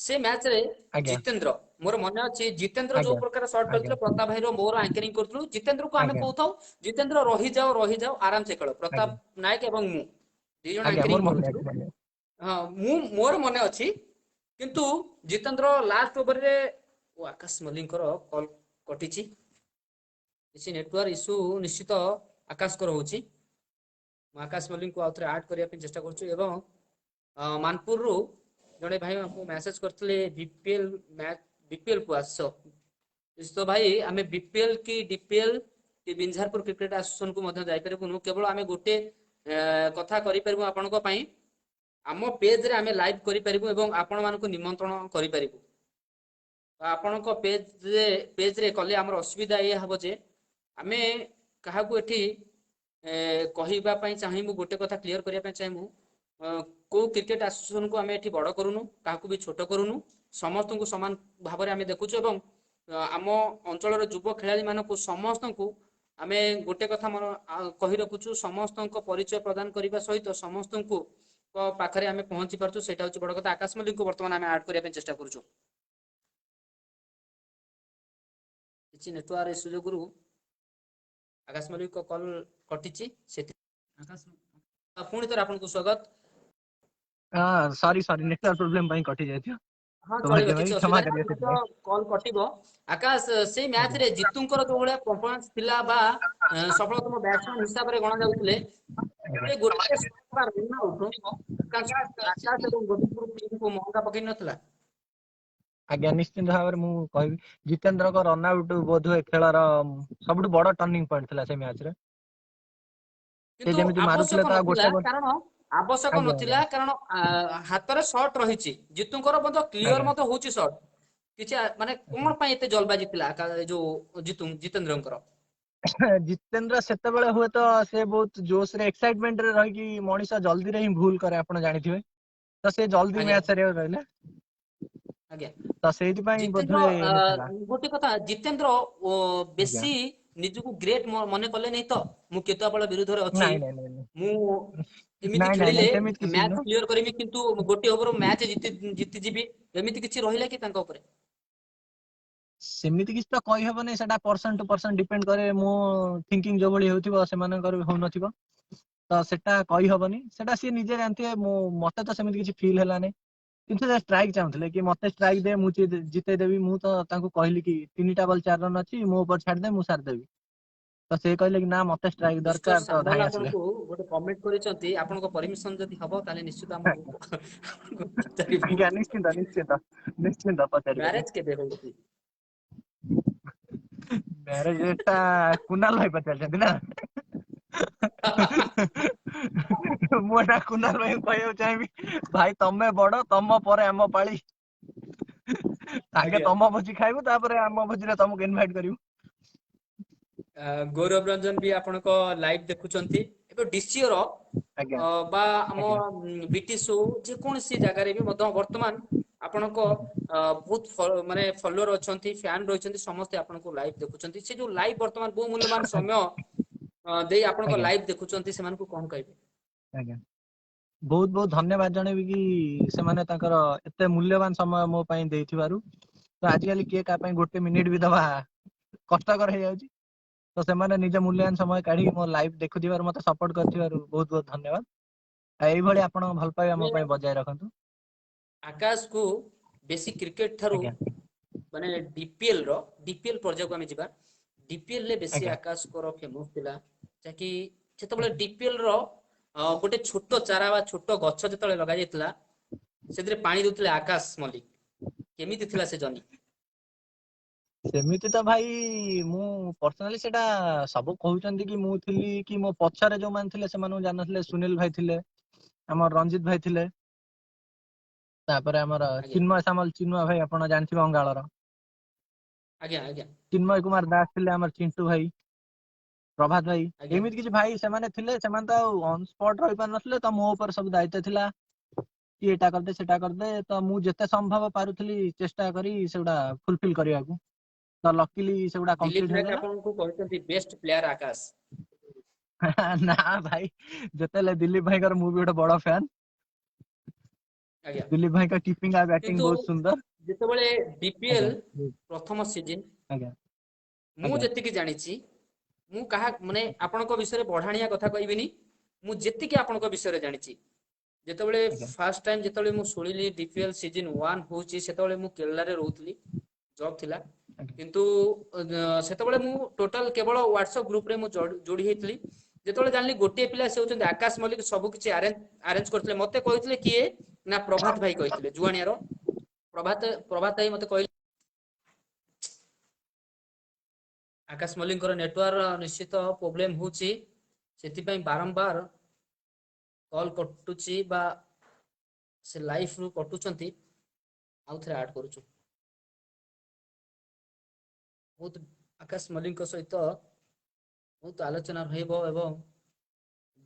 ସେ ମ୍ୟାଚରେ ଜିତେନ୍ଦ୍ର, ମୋର ମନେ ଅଛି, ଜିତେନ୍ଦ୍ର ଯୋଉ ପ୍ରକାର ସର୍ଟ ଖେଳୁଥିଲେ, ପ୍ରତାପ ଭାଇର ମୋର ଆଙ୍କରିଂ କରୁଥିଲୁ। ଜିତେନ୍ଦ୍ରକୁ ଆମେ କହୁଥାଉ, ଜିତେନ୍ଦ୍ର ରହିଯାଅ, ରହିଯାଅ, ଆରାମସେ ଖେଳ। ପ୍ରତାପ ନାୟକ ଏବଂ ମୁଁ ଦି ଜଣ ଆଜ୍ଞା ଆଙ୍କରିଂ ମୋର ମନେ କରୁଥିଲୁ। ଅଛି, ମନେ ଅଛି। ହଁ, ମୋର ମନେ ଅଛି। କିନ୍ତୁ ଜିତେନ୍ଦ୍ର ଲାଷ୍ଟ ଓଭରରେ ଓ ଆକାଶ ମଲ୍ଲିକଙ୍କର କଲ୍ କଟିଛି। କିଛି ନେଟୱାର୍କ ଇସ୍ୟୁ ନିଶ୍ଚିତ ଆକାଶଙ୍କର ହଉଛି। ମୁଁ ଆକାଶ ମଲ୍ଲିକଙ୍କୁ ଆଉ ଥରେ ଆଡ୍ କରିବା ପାଇଁ ଚେଷ୍ଟା କରୁଛି। ଏବଂ ମାନପୁରରୁ ଜଣେ ଭାଇ ଆମକୁ ମେସେଜ କରିଥିଲେ, ବିପିଏଲ ମ୍ୟାଚ, ବିପିଏଲ କୁ ଆସ। ନିଶ୍ଚିତ ଭାଇ, ଆମେ ବିପିଏଲ କି ଡିପିଏଲ କି ବିଞ୍ଝାରପୁର କ୍ରିକେଟ ଆସୋସିଏସନ କୁ ମଧ୍ୟ ଯାଇପାରିବୁନୁ। କେବଳ ଆମେ ଗୋଟେ କଥା କରିପାରିବୁ ଆପଣଙ୍କ ପାଇଁ, ଆମ ପେଜରେ ଆମେ ଲାଇଭ୍ କରିପାରିବୁ ଏବଂ ଆପଣମାନଙ୍କୁ ନିମନ୍ତ୍ରଣ କରିପାରିବୁ। ଆପଣଙ୍କ ପେଜରେ କଲେ ଆମର ଅସୁବିଧା ଏଇଆ ହବ ଯେ ଆମେ କାହାକୁ ଏଠି କହିବା ପାଇଁ ଚାହିଁବୁ, ଗୋଟେ କଥା କ୍ଲିୟର କରିବା ପାଇଁ ଚାହିଁବୁ, କୋଉ କ୍ରିକେଟ ଆସୋସିଏସନକୁ ଆମେ ଏଠି ବଡ କରୁନୁ, କାହାକୁ ବି ଛୋଟ କରୁନୁ। ସମସ୍ତଙ୍କୁ ସମାନ ଭାବରେ ଆମେ ଦେଖୁଛୁ ଏବଂ ଆମ ଅଞ୍ଚଳର ଯୁବ ଖେଳାଳି ମାନଙ୍କୁ ସମସ୍ତଙ୍କୁ ଆମେ ଗୋଟେ କଥା ମନ କହି ରଖୁଛୁ, ସମସ୍ତଙ୍କ ପରିଚୟ ପ୍ରଦାନ କରିବା ସହିତ ସମସ୍ତଙ୍କୁ ପାଖରେ ଆମେ ପହଞ୍ଚି ପାରୁଛୁ। ସେଇଟା ହଉଛି ବଡ କଥା। ଆକାଶ ମଲ୍ଲିକଙ୍କୁ ବର୍ତ୍ତମାନ ଆମେ ଆଡ୍ କରିବା ପାଇଁ ଚେଷ୍ଟା କରୁଛୁ। କିଛି ନେଟୱାର୍କ ଇସ୍ୟୁ ଯୋଗୁରୁ ଆକାଶ ମଲ୍ଲିକଙ୍କ କଲ୍ କଟିଛି। ସେଥି ଆକାଶ, ପୁଣି ଥରେ ଆପଣଙ୍କୁ ସ୍ୱାଗତ। ହଁ, ସରି ସରି, ନେଟୱାର୍କ ପ୍ରୋବ୍ଲେମ ପାଇଁ କଟି ଯାଇଥିବ। ହଁ, ତ ଚଳିବ, ଭାଗ୍ୟ ଭାଇ କିଛି କ୍ଷମା ଅସୁବିଧା କରିବେ ନାହିଁ, ସେଥିପାଇଁ। କଲ୍ କଟିବ। ଆକାଶ, ସେଇ ମ୍ୟାଚ ରେ ଜିତୁଙ୍କର ଯୋଉ ଭଳିଆ ପରଫର୍ମାନ୍ସ ଥିଲା ବା ସଫଳତମ ବ୍ୟାଟ୍ସମ୍ୟାନ ହିସାବରେ ଗଣା ଯାଉଥିଲେ, ସେ ଗୋଟେ ରନ୍ ଆଉଟ୍ ଆକାଶ ଆକାଶ ଏବଂ ଗୋବିନ୍ଦପୁର ଟିମକୁ ମହଙ୍ଗା ପକେଇ ନଥିଲା? ଆଜ୍ଞା, ନିଶ୍ଚିନ୍ତ ଭାବରେ ମୁଁ କହିବି, ଜିତେନ୍ଦ୍ରଙ୍କ ରନ୍ ଆଉଟ୍ ବୋଧହୁଏ ଖେଳର ସବୁଠୁ ବଡ ଟର୍ଣ୍ଣିଂ ପଏଣ୍ଟ ଥିଲା ସେ ମ୍ୟାଚରେ। ସେ କିନ୍ତୁ ଯେମିତି ମାରୁଥିଲେ ଆବଶ୍ୟକ ତ ନଥିଲା, ଗୋଟେ ବଲ୍ କାରଣ ଆବଶ୍ୟକ ନଥିଲା, କାରଣ ହାତରେ ସଟ୍ ରହିଛି ଜିତୁଙ୍କର ମଧ୍ୟ, କ୍ଲିୟର ମଧ୍ୟ ହଉଛି ସଟ୍। କିଛି ମାନେ କଣ ପାଇଁ ଏତେ ଜଲବାଜି ଥିଲା ଯୋଉ ଜିତେନ୍ଦ୍ରଙ୍କର? ଜିତେନ୍ଦ୍ର ସେତେବେଳେ ହୁଏତ ସେ ବହୁତ ଜୋସ ରେ, ଏକ୍ସାଇଟମେଣ୍ଟ ରେ ରହିକି, ମଣିଷ ଜଲଦିରେ ହିଁ ଭୁଲ କରେ, ଆପଣ ଜାଣିଥିବେ ତ, ସେ ଜଲଦି ମ୍ୟାଚ ସାରିବାକୁ ରହିଲେ। ତ ସେଇଥିପାଇଁ ଜିତେନ୍ଦ୍ର ବୋଧହୁଏ ହେଇଥିଲା। ଗୋଟେ କଥା, ଜିତେନ୍ଦ୍ର ବେଶୀ ନିଜକୁ ଗ୍ରେଟ୍ ମନେ କଲେ ନାହିଁ ତ, ମୁଁ କେତୁଆପାଳ ବିରୁଦ୍ଧରେ ଅଛି, ନାଇଁ ନାଇଁ ନାଇଁ ନାଇଁ ମୁଁ ଏମିତି ନାଇଁ ନାଇଁ ଖେଳିଲେ ନାଇଁ, ସେମିତି କିଛି ମ୍ୟାଚ୍ ନୁହଁ। କ୍ଲିୟର କରିବି, କିନ୍ତୁ ଗୋଟେ ଓଭର ମ୍ୟାଚ୍ ଜିତିଯିବି, ଏମିତି କିଛି ରହିଲା କି ତାଙ୍କ ଉପରେ? ସେମିତି କିଛି ତ କହିହବନି, ସେଟା ପର୍ସନ ଟୁ ପର୍ସନ ଡିପେଣ୍ଡ କରେ। ମୋ ଥିଙ୍କିଙ୍ଗ ଯୋଉ ଭଳି ହେଉଥିବ ସେମାନଙ୍କର ବି ହଉନଥିବ, ତ ସେଟା କହିହବନି, ସେଟା ସିଏ ନିଜେ ଜାଣିଥିବେ। ମତେ ତ ସେମିତି କିଛି ଫିଲ୍ ହେଲାନି, କିନ୍ତୁ ସେ ଷ୍ଟ୍ରାଇକ୍ ଚାହୁଁଥିଲେ କି ମତେ ଷ୍ଟ୍ରାଇକ୍ ଦେ, ମୁଁ ଜିତେଇ ଦେବି। ମୁଁ ତ ତାଙ୍କୁ କହିଲି କି 3ଟା ବଲ୍ 4 ରନ୍ ଅଛି, ମୋ ଉପରେ ଛାଡ଼ିଦେ, ମୁଁ ସାରିଦେବି। ତ ସେ କହିଲେ କି ନା ମତେ ଷ୍ଟ୍ରାଇକ୍ ମିଷ୍ଟର ଦରକାର, ତ ସାମଲ ଧାଇଁ ଆସିଲେ। ଆପଣଙ୍କୁ ଗୋଟେ କମେଣ୍ଟ କରିଛନ୍ତି, ଆପଣଙ୍କ ପରମିଶନ ଯଦି ହବ ତାହେଲେ ନିଶ୍ଚିତ ଆମକୁ ପଚାରିବୁ। ଆଜ୍ଞା, ନିଶ୍ଚିନ୍ତ ନିଶ୍ଚିନ୍ତ ନିଶ୍ଚିନ୍ତ ପଚାରିବେ। ମ୍ୟାରେଜ କେବେ ହଉଛି? ମ୍ୟାରେଜ ଟା କୁନାଲ ଭାଇ ପଚାରିଛନ୍ତି ନା? ମୁଁ ଏଟା କୁନାଲ ଭାଇଙ୍କୁ କହିବାକୁ ଚାହିଁବି, ଭାଇ ତମେ ବଡ, ତମ ପରେ ଆମ ପାଳି। ଆଗେ ତମ ଭୋଜି ଖାଇବୁ, ତାପରେ ଆମ ଭୋଜିରେ ତମକୁ ଇନଭାଇଟ କରିବୁ। ଗୌରବ ରଞ୍ଜନ ବି ଆପଣଙ୍କ ଲାଇଭ ଦେଖୁଛନ୍ତି। ଏବେ ଡିସିଓ ର ବା ଆମ ବ୍ରିଟିଶ ହଉ, ଯେକୌଣସି ଜାଗାରେ ବି ମଧ୍ୟ ବର୍ତ୍ତମାନ ଆପଣଙ୍କ ବହୁତ ମାନେ ଫଲୋଅର ଅଛନ୍ତି, ଫ୍ୟାନ ରହିଛନ୍ତି, ସମସ୍ତେ ଆପଣଙ୍କୁ ଲାଇଭ ଦେଖୁଛନ୍ତି। ସେ ଯୋଉ ଲାଇଭ ବର୍ତ୍ତମାନ ବହୁ ମୂଲ୍ୟବାନ ସମୟ ଦେଇ ଆପଣଙ୍କ ଲାଇଭ ଦେଖୁଛନ୍ତି, ସେମାନଙ୍କୁ କଣ କହିବେ? ଆଜ୍ଞା, ବହୁତ ବହୁତ ଧନ୍ୟବାଦ ଜଣେଇବି କି ସେମାନେ ତାଙ୍କର ଏତେ ମୂଲ୍ୟବାନ ସମୟ ମୋ ପାଇଁ ଦେଇଥିବାରୁ। ତ ଆଜିକାଲି କିଏ କାହା ପାଇଁ ଗୋଟେ ମିନିଟ ବି ଦବା କଷ୍ଟକର ହେଇଯାଉଛି, ତ ସେମାନେ ନିଜ ମୂଲ୍ୟବାନ ସମୟ କାଢିକି ମୋ ଲାଇଭ ଦେଖୁଥିବାରୁ, ମତେ ସପୋର୍ଟ କରିଥିବାରୁ ବହୁତ ବହୁତ ଧନ୍ୟବାଦ। ଆଉ ଏଇଭଳି ଆପଣଙ୍କ ଭଲ ପାଇବା ମୋ ପାଇଁ ବଜାୟ ରଖନ୍ତୁ। ଆକାଶକୁ ବେଶୀ କ୍ରିକେଟ ଠାରୁ ମାନେ ଡିପିଏଲ ର ଡିପିଏଲ ପର୍ଯ୍ୟାୟକୁ ଆମେ ଯିବା। ଡିପିଏଲ ରେ ବେଶୀ ଆକାଶଙ୍କର ଫେମସ ଥିଲା, ଯାହାକି ସେତେବେଳେ ଡିପିଏଲ ର ଗୋଟେ ଛୋଟ ଚାରା ବା ଛୋଟ ଗଛ ଯେତେବେଳେ ଲଗାଯାଇଥିଲା, ସେଥିରେ ପାଣି ଦଉଥିଲେ ଆକାଶ ମଲ୍ଲିକ। କେମିତି ଥିଲା ସେ ଜର୍ଣ୍ଣି? ସେମିତି ତ ଭାଇ ମୁଁ ପର୍ସନାଲି ସେଟା ସବୁ କହୁଛନ୍ତି କି ମୁଁ ଥିଲି କି ମୋ ପଛରେ ଯୋଉମାନେ ଥିଲେ ସେମାନଙ୍କୁ ଜାଣିନଥିଲେ। ସୁନୀଲ ଭାଇ ଥିଲେ, ଆମର ରଞ୍ଜିତ ଭାଇ ଥିଲେ, ତାପରେ ଆମର ଚିନ୍ମୟ ସାମଲ, ଚିନ୍ମୟ ଭାଇ ଆପଣ ଜାଣିଥିବେ ଅଙ୍ଗାଳର। ଆଜ୍ଞା ଆଜ୍ଞା ଚିନ୍ମୟ କୁମାର ଦାସ ଥିଲେ, ଆମର ଚିଣ୍ଟୁ ଭାଇ, ପ୍ରଭାତ ଭାଇ, ଏମିତି କିଛି ଭାଇ ସେମାନେ ଥିଲେ। ସେମାନେ ତ ଆଉ ଅନ୍ ସ୍ପଟ ରହିପାରୁନଥିଲେ, ତ ମୋ ଉପରେ ସବୁ ଦାୟିତ୍ୱ ଥିଲା କି ଏଇଟା କରିଦେ ସେଟା କରିଦେ। ତ ମୁଁ ଯେତେ ସମ୍ଭବ ପାରୁଥିଲି ଚେଷ୍ଟା କରି ସେଗୁଡା ଫୁଲଫିଲ କରିବାକୁ, ତ ଲକିଲି ସେଗୁଡା ଦିଲ୍ଲୀପ କମ୍ପ୍ଲିଟ ନାୟକ ହେଇଗଲା। ଆପଣଙ୍କୁ କହିଛନ୍ତି ବେଷ୍ଟ ପ୍ଲେୟାର ଆକାଶ। ନା ଭାଇ, ଯେତେବେଳେ ଦିଲ୍ଲୀପ ଭାଇଙ୍କର ମୁଁ ବି ଗୋଟେ ବଡ ଫ୍ୟାନ। ଦିଲ୍ଲୀପ ଭାଇଙ୍କ କିପିଂ ଆଉ ବ୍ୟାଟିଂ କିନ୍ତୁ ବହୁତ ସୁନ୍ଦର। ଯେତେବେଳେ ଡିପିଏଲ ପ୍ରଥମ ସିଜନ, ମୁଁ ଯେତିକି ଜାଣିଛି, ମୁଁ କାହା ମାନେ ଆପଣଙ୍କ ବିଷୟରେ ବଢାଣିଆ କଥା କହିବିନି, ମୁଁ ଯେତିକି ଆପଣଙ୍କ ବିଷୟରେ ଜାଣିଛି, ଯେତେବେଳେ ଫାର୍ଷ୍ଟ ଟାଇମ ଯେତେବେଳେ ମୁଁ ଶୁଣିଲି ଡିପିଏଲ ସିଜନ 1 ହଉଛି, ସେତେବେଳେ ମୁଁ କେରଳାରେ ରହୁଥିଲି, ଜବ୍ ଥିଲା, କିନ୍ତୁ ସେତେବେଳେ ମୁଁ ଟୋଟାଲ କେବଳ ହ୍ୱାଟ୍ସଆପ ଗ୍ରୁପରେ ମୁଁ ଯୋଡି ହେଇଥିଲି। ଯେତେବେଳେ ଜାଣିଲି ଗୋଟିଏ ପିଲା, ସେ ହଉଛନ୍ତି ଆକାଶ ମଲ୍ଲିକ, ସବୁ କିଛି ଆରେଞ୍ଜ କରିଥିଲେ। ମତେ କହିଥିଲେ କିଏ ନା ପ୍ରଭାତ ଭାଇ କହିଥିଲେ, ଜୁଆଣିଆର ପ୍ରଭାତ ଭାଇ ମତେ କହିଲେ। ଆକାଶ ମଲ୍ଲିକଙ୍କର ନେଟୱାର୍କ ନିଶ୍ଚିତ ପ୍ରୋବ୍ଲେମ ହଉଛି, ସେଥିପାଇଁ ବାରମ୍ବାର କଲ୍ କଟୁଛି ବା ସେ ଲାଇଫ ରୁ କଟୁଛନ୍ତି। ଆଉ ଥରେ ଆଡ୍ କରୁଛୁ। ବହୁତ ଆକାଶ ମଲ୍ଲିକଙ୍କ ସହିତ ବହୁତ ଆଲୋଚନା ରହିବ ଏବଂ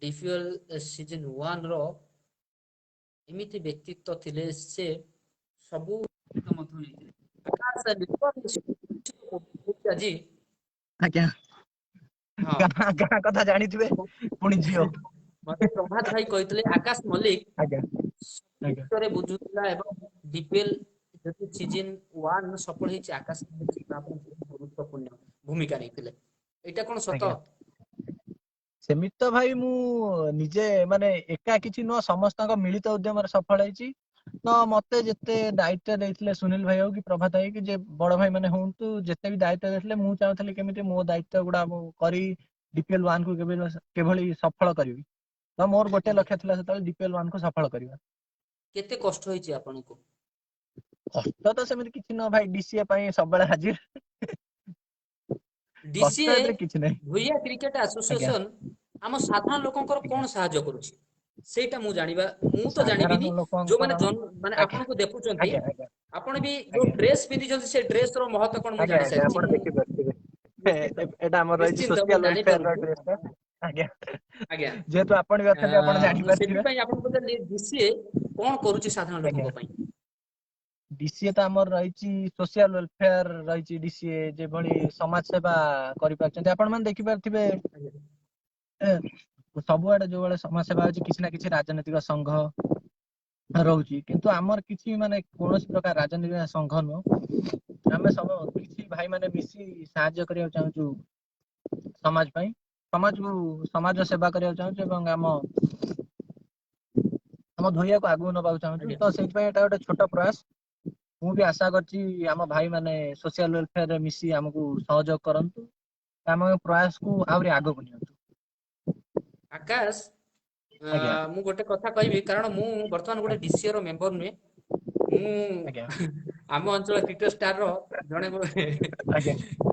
ଡିପିଏଲ ସିଜନ 1 ର ଏମିତି ବ୍ୟକ୍ତିତ୍ୱ ଥିଲେ, ସେ ସବୁ ମଧ୍ୟ ନେଇଥିଲେ। ଆକାଶ ଆଜି ଗାଁ କଥା ଜାଣିଥିବେ ପୁଣି ଝିଅ। ମତେ ପ୍ରଭାତ ଭାଇ କହିଥିଲେ ଆକାଶ ମଲ୍ଲିକ ବିଷୟରେ ବୁଝୁଥିଲା ଏବଂ ଡିପିଏଲ ଯଦି ସିଜନ 1 ସଫଳ ହେଇଛି, ଆକାଶ ମଲ୍ଲିକ ତା ପାଇଁ ଗୁରୁତ୍ୱପୂର୍ଣ୍ଣ ଭୂମିକା ନେଇଥିଲେ। ଏଇଟା କଣ ସତ? ସେମିତି ତ ଭାଇ ମୁଁ ନିଜେ ମାନେ ଏକା କିଛି ନୁହଁ, ସମସ୍ତଙ୍କ ମିଳିତ ଉଦ୍ୟମରେ ସଫଳ ହେଇଛି। ତ ମତେ ଯେତେ ଦାୟିତ୍ୱ ଦେଇଥିଲେ ସୁନୀଲ ଭାଇ ହଉ କି ପ୍ରଭାତ ଭାଇ କି ଯେ ବଡ ଭାଇ ମାନେ ହୁଅନ୍ତୁ, ଯେତେ ବି ଦାୟିତ୍ୱ ଦେଇଥିଲେ, ମୁଁ ଚାହୁଁଥିଲି କେମିତି ମୋ ଦାୟିତ୍ୱ ଗୁଡା ମୁଁ କରି ଡିପିଏଲ 1 କୁ କିଭଳି ସଫଳ କରିବି। ତ ମୋର ଗୋଟେ ଲକ୍ଷ୍ୟ ଥିଲା ସେତେବେଳେ ଡିପିଏଲ 1 କୁ ସଫଳ କରିବା। କେତେ କଷ୍ଟ ହେଇଛି ଆପଣଙ୍କୁ? କଷ୍ଟ ତ ସେମିତି କିଛି ନୁହଁ ଭାଇ, ଡିସିଏ ପାଇଁ ସବୁବେଳେ ହାଜିର। ଡିସିଏ କଷ୍ଟ ଏଥିରେ କିଛି ନାହିଁ। ଭୂୟା କ୍ରିକେଟ ଆସୋସିଏସନ ଆମ ସାଧାରଣ ଲୋକଙ୍କର କଣ ସାହାଯ୍ୟ କରୁଛି ସେଇଟା ମୁଁ ଜାଣିବା, ମୁଁ ତ ସାଧାରଣ ଜାଣିବିନି, ଲୋକଙ୍କର ଯୋଉମାନେ ମାନେ ଆପଣଙ୍କୁ ଦେଖୁଛନ୍ତି, ଆପଣ ବି ଯୋଉ ଡ୍ରେସ ପିନ୍ଧିଛନ୍ତି ସେ ଡ୍ରେସ ର ମହତ୍ଵ କଣ ମୁଁ ଜାଣି ସାରିଛି। ଆପଣ ଦେଖିପାରୁଥିବେ। ଏଇଟା ଆମର ରହିଛି ନିଶ୍ଚିନ୍ତ, ମୁଁ ସୋସିଆଲ ୱେଲଫେୟାର ର ଜାଣିପାରୁଛି। ଡ୍ରେସ ଟା। ଯେହେତୁ ଆପଣ ବି ଅଛନ୍ତି, ଆପଣ ଜାଣିପାରୁଥିବେ। ସେଥିପାଇଁ ଆପଣଙ୍କୁ ପଚାରିଲି ଡିସିଏ କଣ କରୁଛି ସାଧାରଣ ଲୋକଙ୍କ ପାଇଁ? ଡିସିଏ ତ ଆମର ରହିଛି, ସୋସିଆଲ ୱେଲଫେୟାର ରହିଛି ଡିସିଏ, ଯେଭଳି ସମାଜ ସେବା କରିପାରୁଛନ୍ତି। ଆପଣ ମାନେ ଦେଖିପାରୁଥିବେ, ସବୁଆଡେ ଯୋଉଭଳି ସମାଜ ସେବା ଅଛି, କିଛି ନା କିଛି ରାଜନୈତିକ ସଂଘ ରହୁଛି। କିନ୍ତୁ ଆମର କିଛି ମାନେ କୌଣସି ପ୍ରକାର ରାଜନୈତିକ ସଂଘ ନୁହଁ। ଆମେ ସବୁ କିଛି ଭାଇ ମାନେ ମିଶି ସାହାଯ୍ୟ କରିବାକୁ ଚାହୁଁଛୁ ସମାଜ ପାଇଁ, ସମାଜକୁ ସମାଜ ସେବା କରିବାକୁ ଚାହୁଁଛୁ ଏବଂ ଆମ ଧୋଇଆକୁ ଆଗକୁ ନବାକୁ ଚାହୁଁଛୁ। ତ ସେଇଥିପାଇଁ ଏଇଟା ଗୋଟେ ଛୋଟ ପ୍ରୟାସ। ମୁଁ ବି ଆଶା କରିଛି ଆମ ଭାଇ ମାନେ ସୋସିଆଲ ୱେଲଫେୟାରରେ ମିଶି ଆମକୁ ସହଯୋଗ କରନ୍ତୁ, ଆମ ପ୍ରୟାସକୁ ଆହୁରି ଆଗକୁ ନିଅନ୍ତୁ। ଆକାଶ, ଆଜ୍ଞା। ମୁଁ ଗୋଟେ କଥା କହିବି, କାରଣ ମୁଁ ବର୍ତ୍ତମାନ ଗୋଟେ ଡିସିଏ ର ମେମ୍ବର ନୁହେଁ। ମୁଁ ଆମ ଅଞ୍ଚଳ କ୍ରିକେଟ ଷ୍ଟାର ର ଜଣେ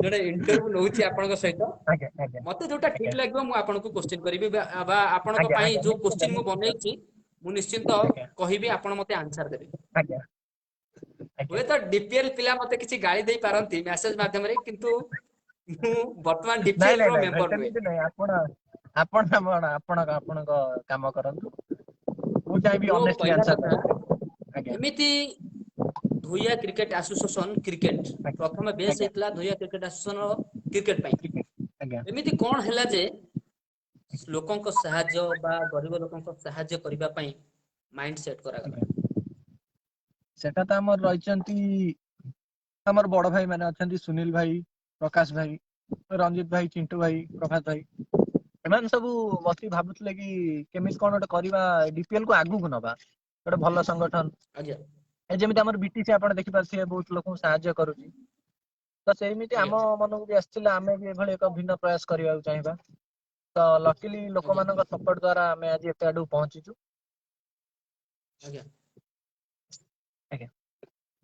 ଜଣେ ଇଣ୍ଟରଭ୍ୟୁ ନଉଛି ଆପଣଙ୍କ ସହିତ। ଆଜ୍ଞା ଆଜ୍ଞା ମତେ ଯୋଉଟା ଠିକ ଲାଗିବ ମୁଁ ଆପଣଙ୍କୁ କୋଶ୍ଚିନ୍ କରିବି ବା ଆପଣଙ୍କ ପାଇଁ ଯୋଉ କୋଶ୍ଚିନ୍ ମୁଁ ବନେଇଛି, ମୁଁ ନିଶ୍ଚିନ୍ତ କହିବି, ଆପଣ ମତେ ଆନ୍ସର ଦେବେ। ଆଜ୍ଞା ଆଜ୍ଞା ହୁଏତ ଡିପିଏଲ ପିଲା ମତେ କିଛି ଗାଳି ଦେଇ ପାରନ୍ତି ମେସେଜ ମାଧ୍ୟମରେ, କିନ୍ତୁ ମୁଁ ବର୍ତ୍ତମାନ ନାଇଁ ଡିପିଏଲ ନାଇଁ ର ନାଇଁ ଭାଇ, ମେମ୍ବର ନୁହେଁ। ସେମିତି ନାଇଁ। ଆପଣ ଆପଣ ଆପଣ ଆପଣ ଆପଣଙ୍କ କାମ କରନ୍ତୁ, ମୁଁ ଚାହିଁବି ମୋ ଅନେଷ୍ଟଲି କହିବା ଆନ୍ସର କଥା, ଦେବାକୁ। ଆଜ୍ଞା। ଏମିତି ଧୋଇଆ କ୍ରିକେଟ ଆସୋସିଏସନ କ୍ରିକେଟ ପ୍ରଥମେ ବେସ୍ ହେଇଥିଲା ଧୋଇଆ କ୍ରିକେଟ ଆସୋସିଏସନ କ୍ରିକେଟ ପାଇଁ। ଏମିତି କଣ ହେଲା ଯେ ଲୋକଙ୍କ ସାହାଯ୍ୟ ବା ଗରିବ ଲୋକଙ୍କ ସାହାଯ୍ୟ କରିବା ପାଇଁ ମାଇଣ୍ଡ ସେଟ୍ କରାଗଲା? ସେଟା ତ ଆମର ରହିଛନ୍ତି, ଆମର ବଡ ଭାଇ ମାନେ ଅଛନ୍ତି, ସୁନୀଲ ଭାଇ, ପ୍ରକାଶ ଭାଇ, ରଞ୍ଜିତ ଭାଇ, ଚିଣ୍ଟୁ ଭାଇ, ପ୍ରଭାତ ଭାଇ। ଏମାନେ ସବୁ ବସି ଭାବୁଥିଲେ କି କେମିତି କଣ ଗୋଟେ କରିବା, ଡିପିଏଲ କୁ ଆଗକୁ ନବା, ଗୋଟେ ଭଲ ସଂଗଠନ। ଏ ଯେମିତି ଆମର ବିଟିସି ଆପଣ ଦେଖିପାରୁଥିବେ, ବହୁତ ଲୋକଙ୍କୁ ସାହାଯ୍ୟ କରୁଛି। ତ ସେମିତି ଆମ ମନକୁ ବି ଆସିଥିଲା, ଆମେ ବି ଏଭଳି ଏକ ଭିନ୍ନ ପ୍ରୟାସ କରିବାକୁ ଚାହିଁବା। ତ ଲକିଲି ଲୋକମାନଙ୍କ ସପୋର୍ଟ ଦ୍ଵାରା ଆମେ ଆଜି ଏତେ ଆଡକୁ ପହଞ୍ଚିଛୁ। ଆଜ୍ଞା।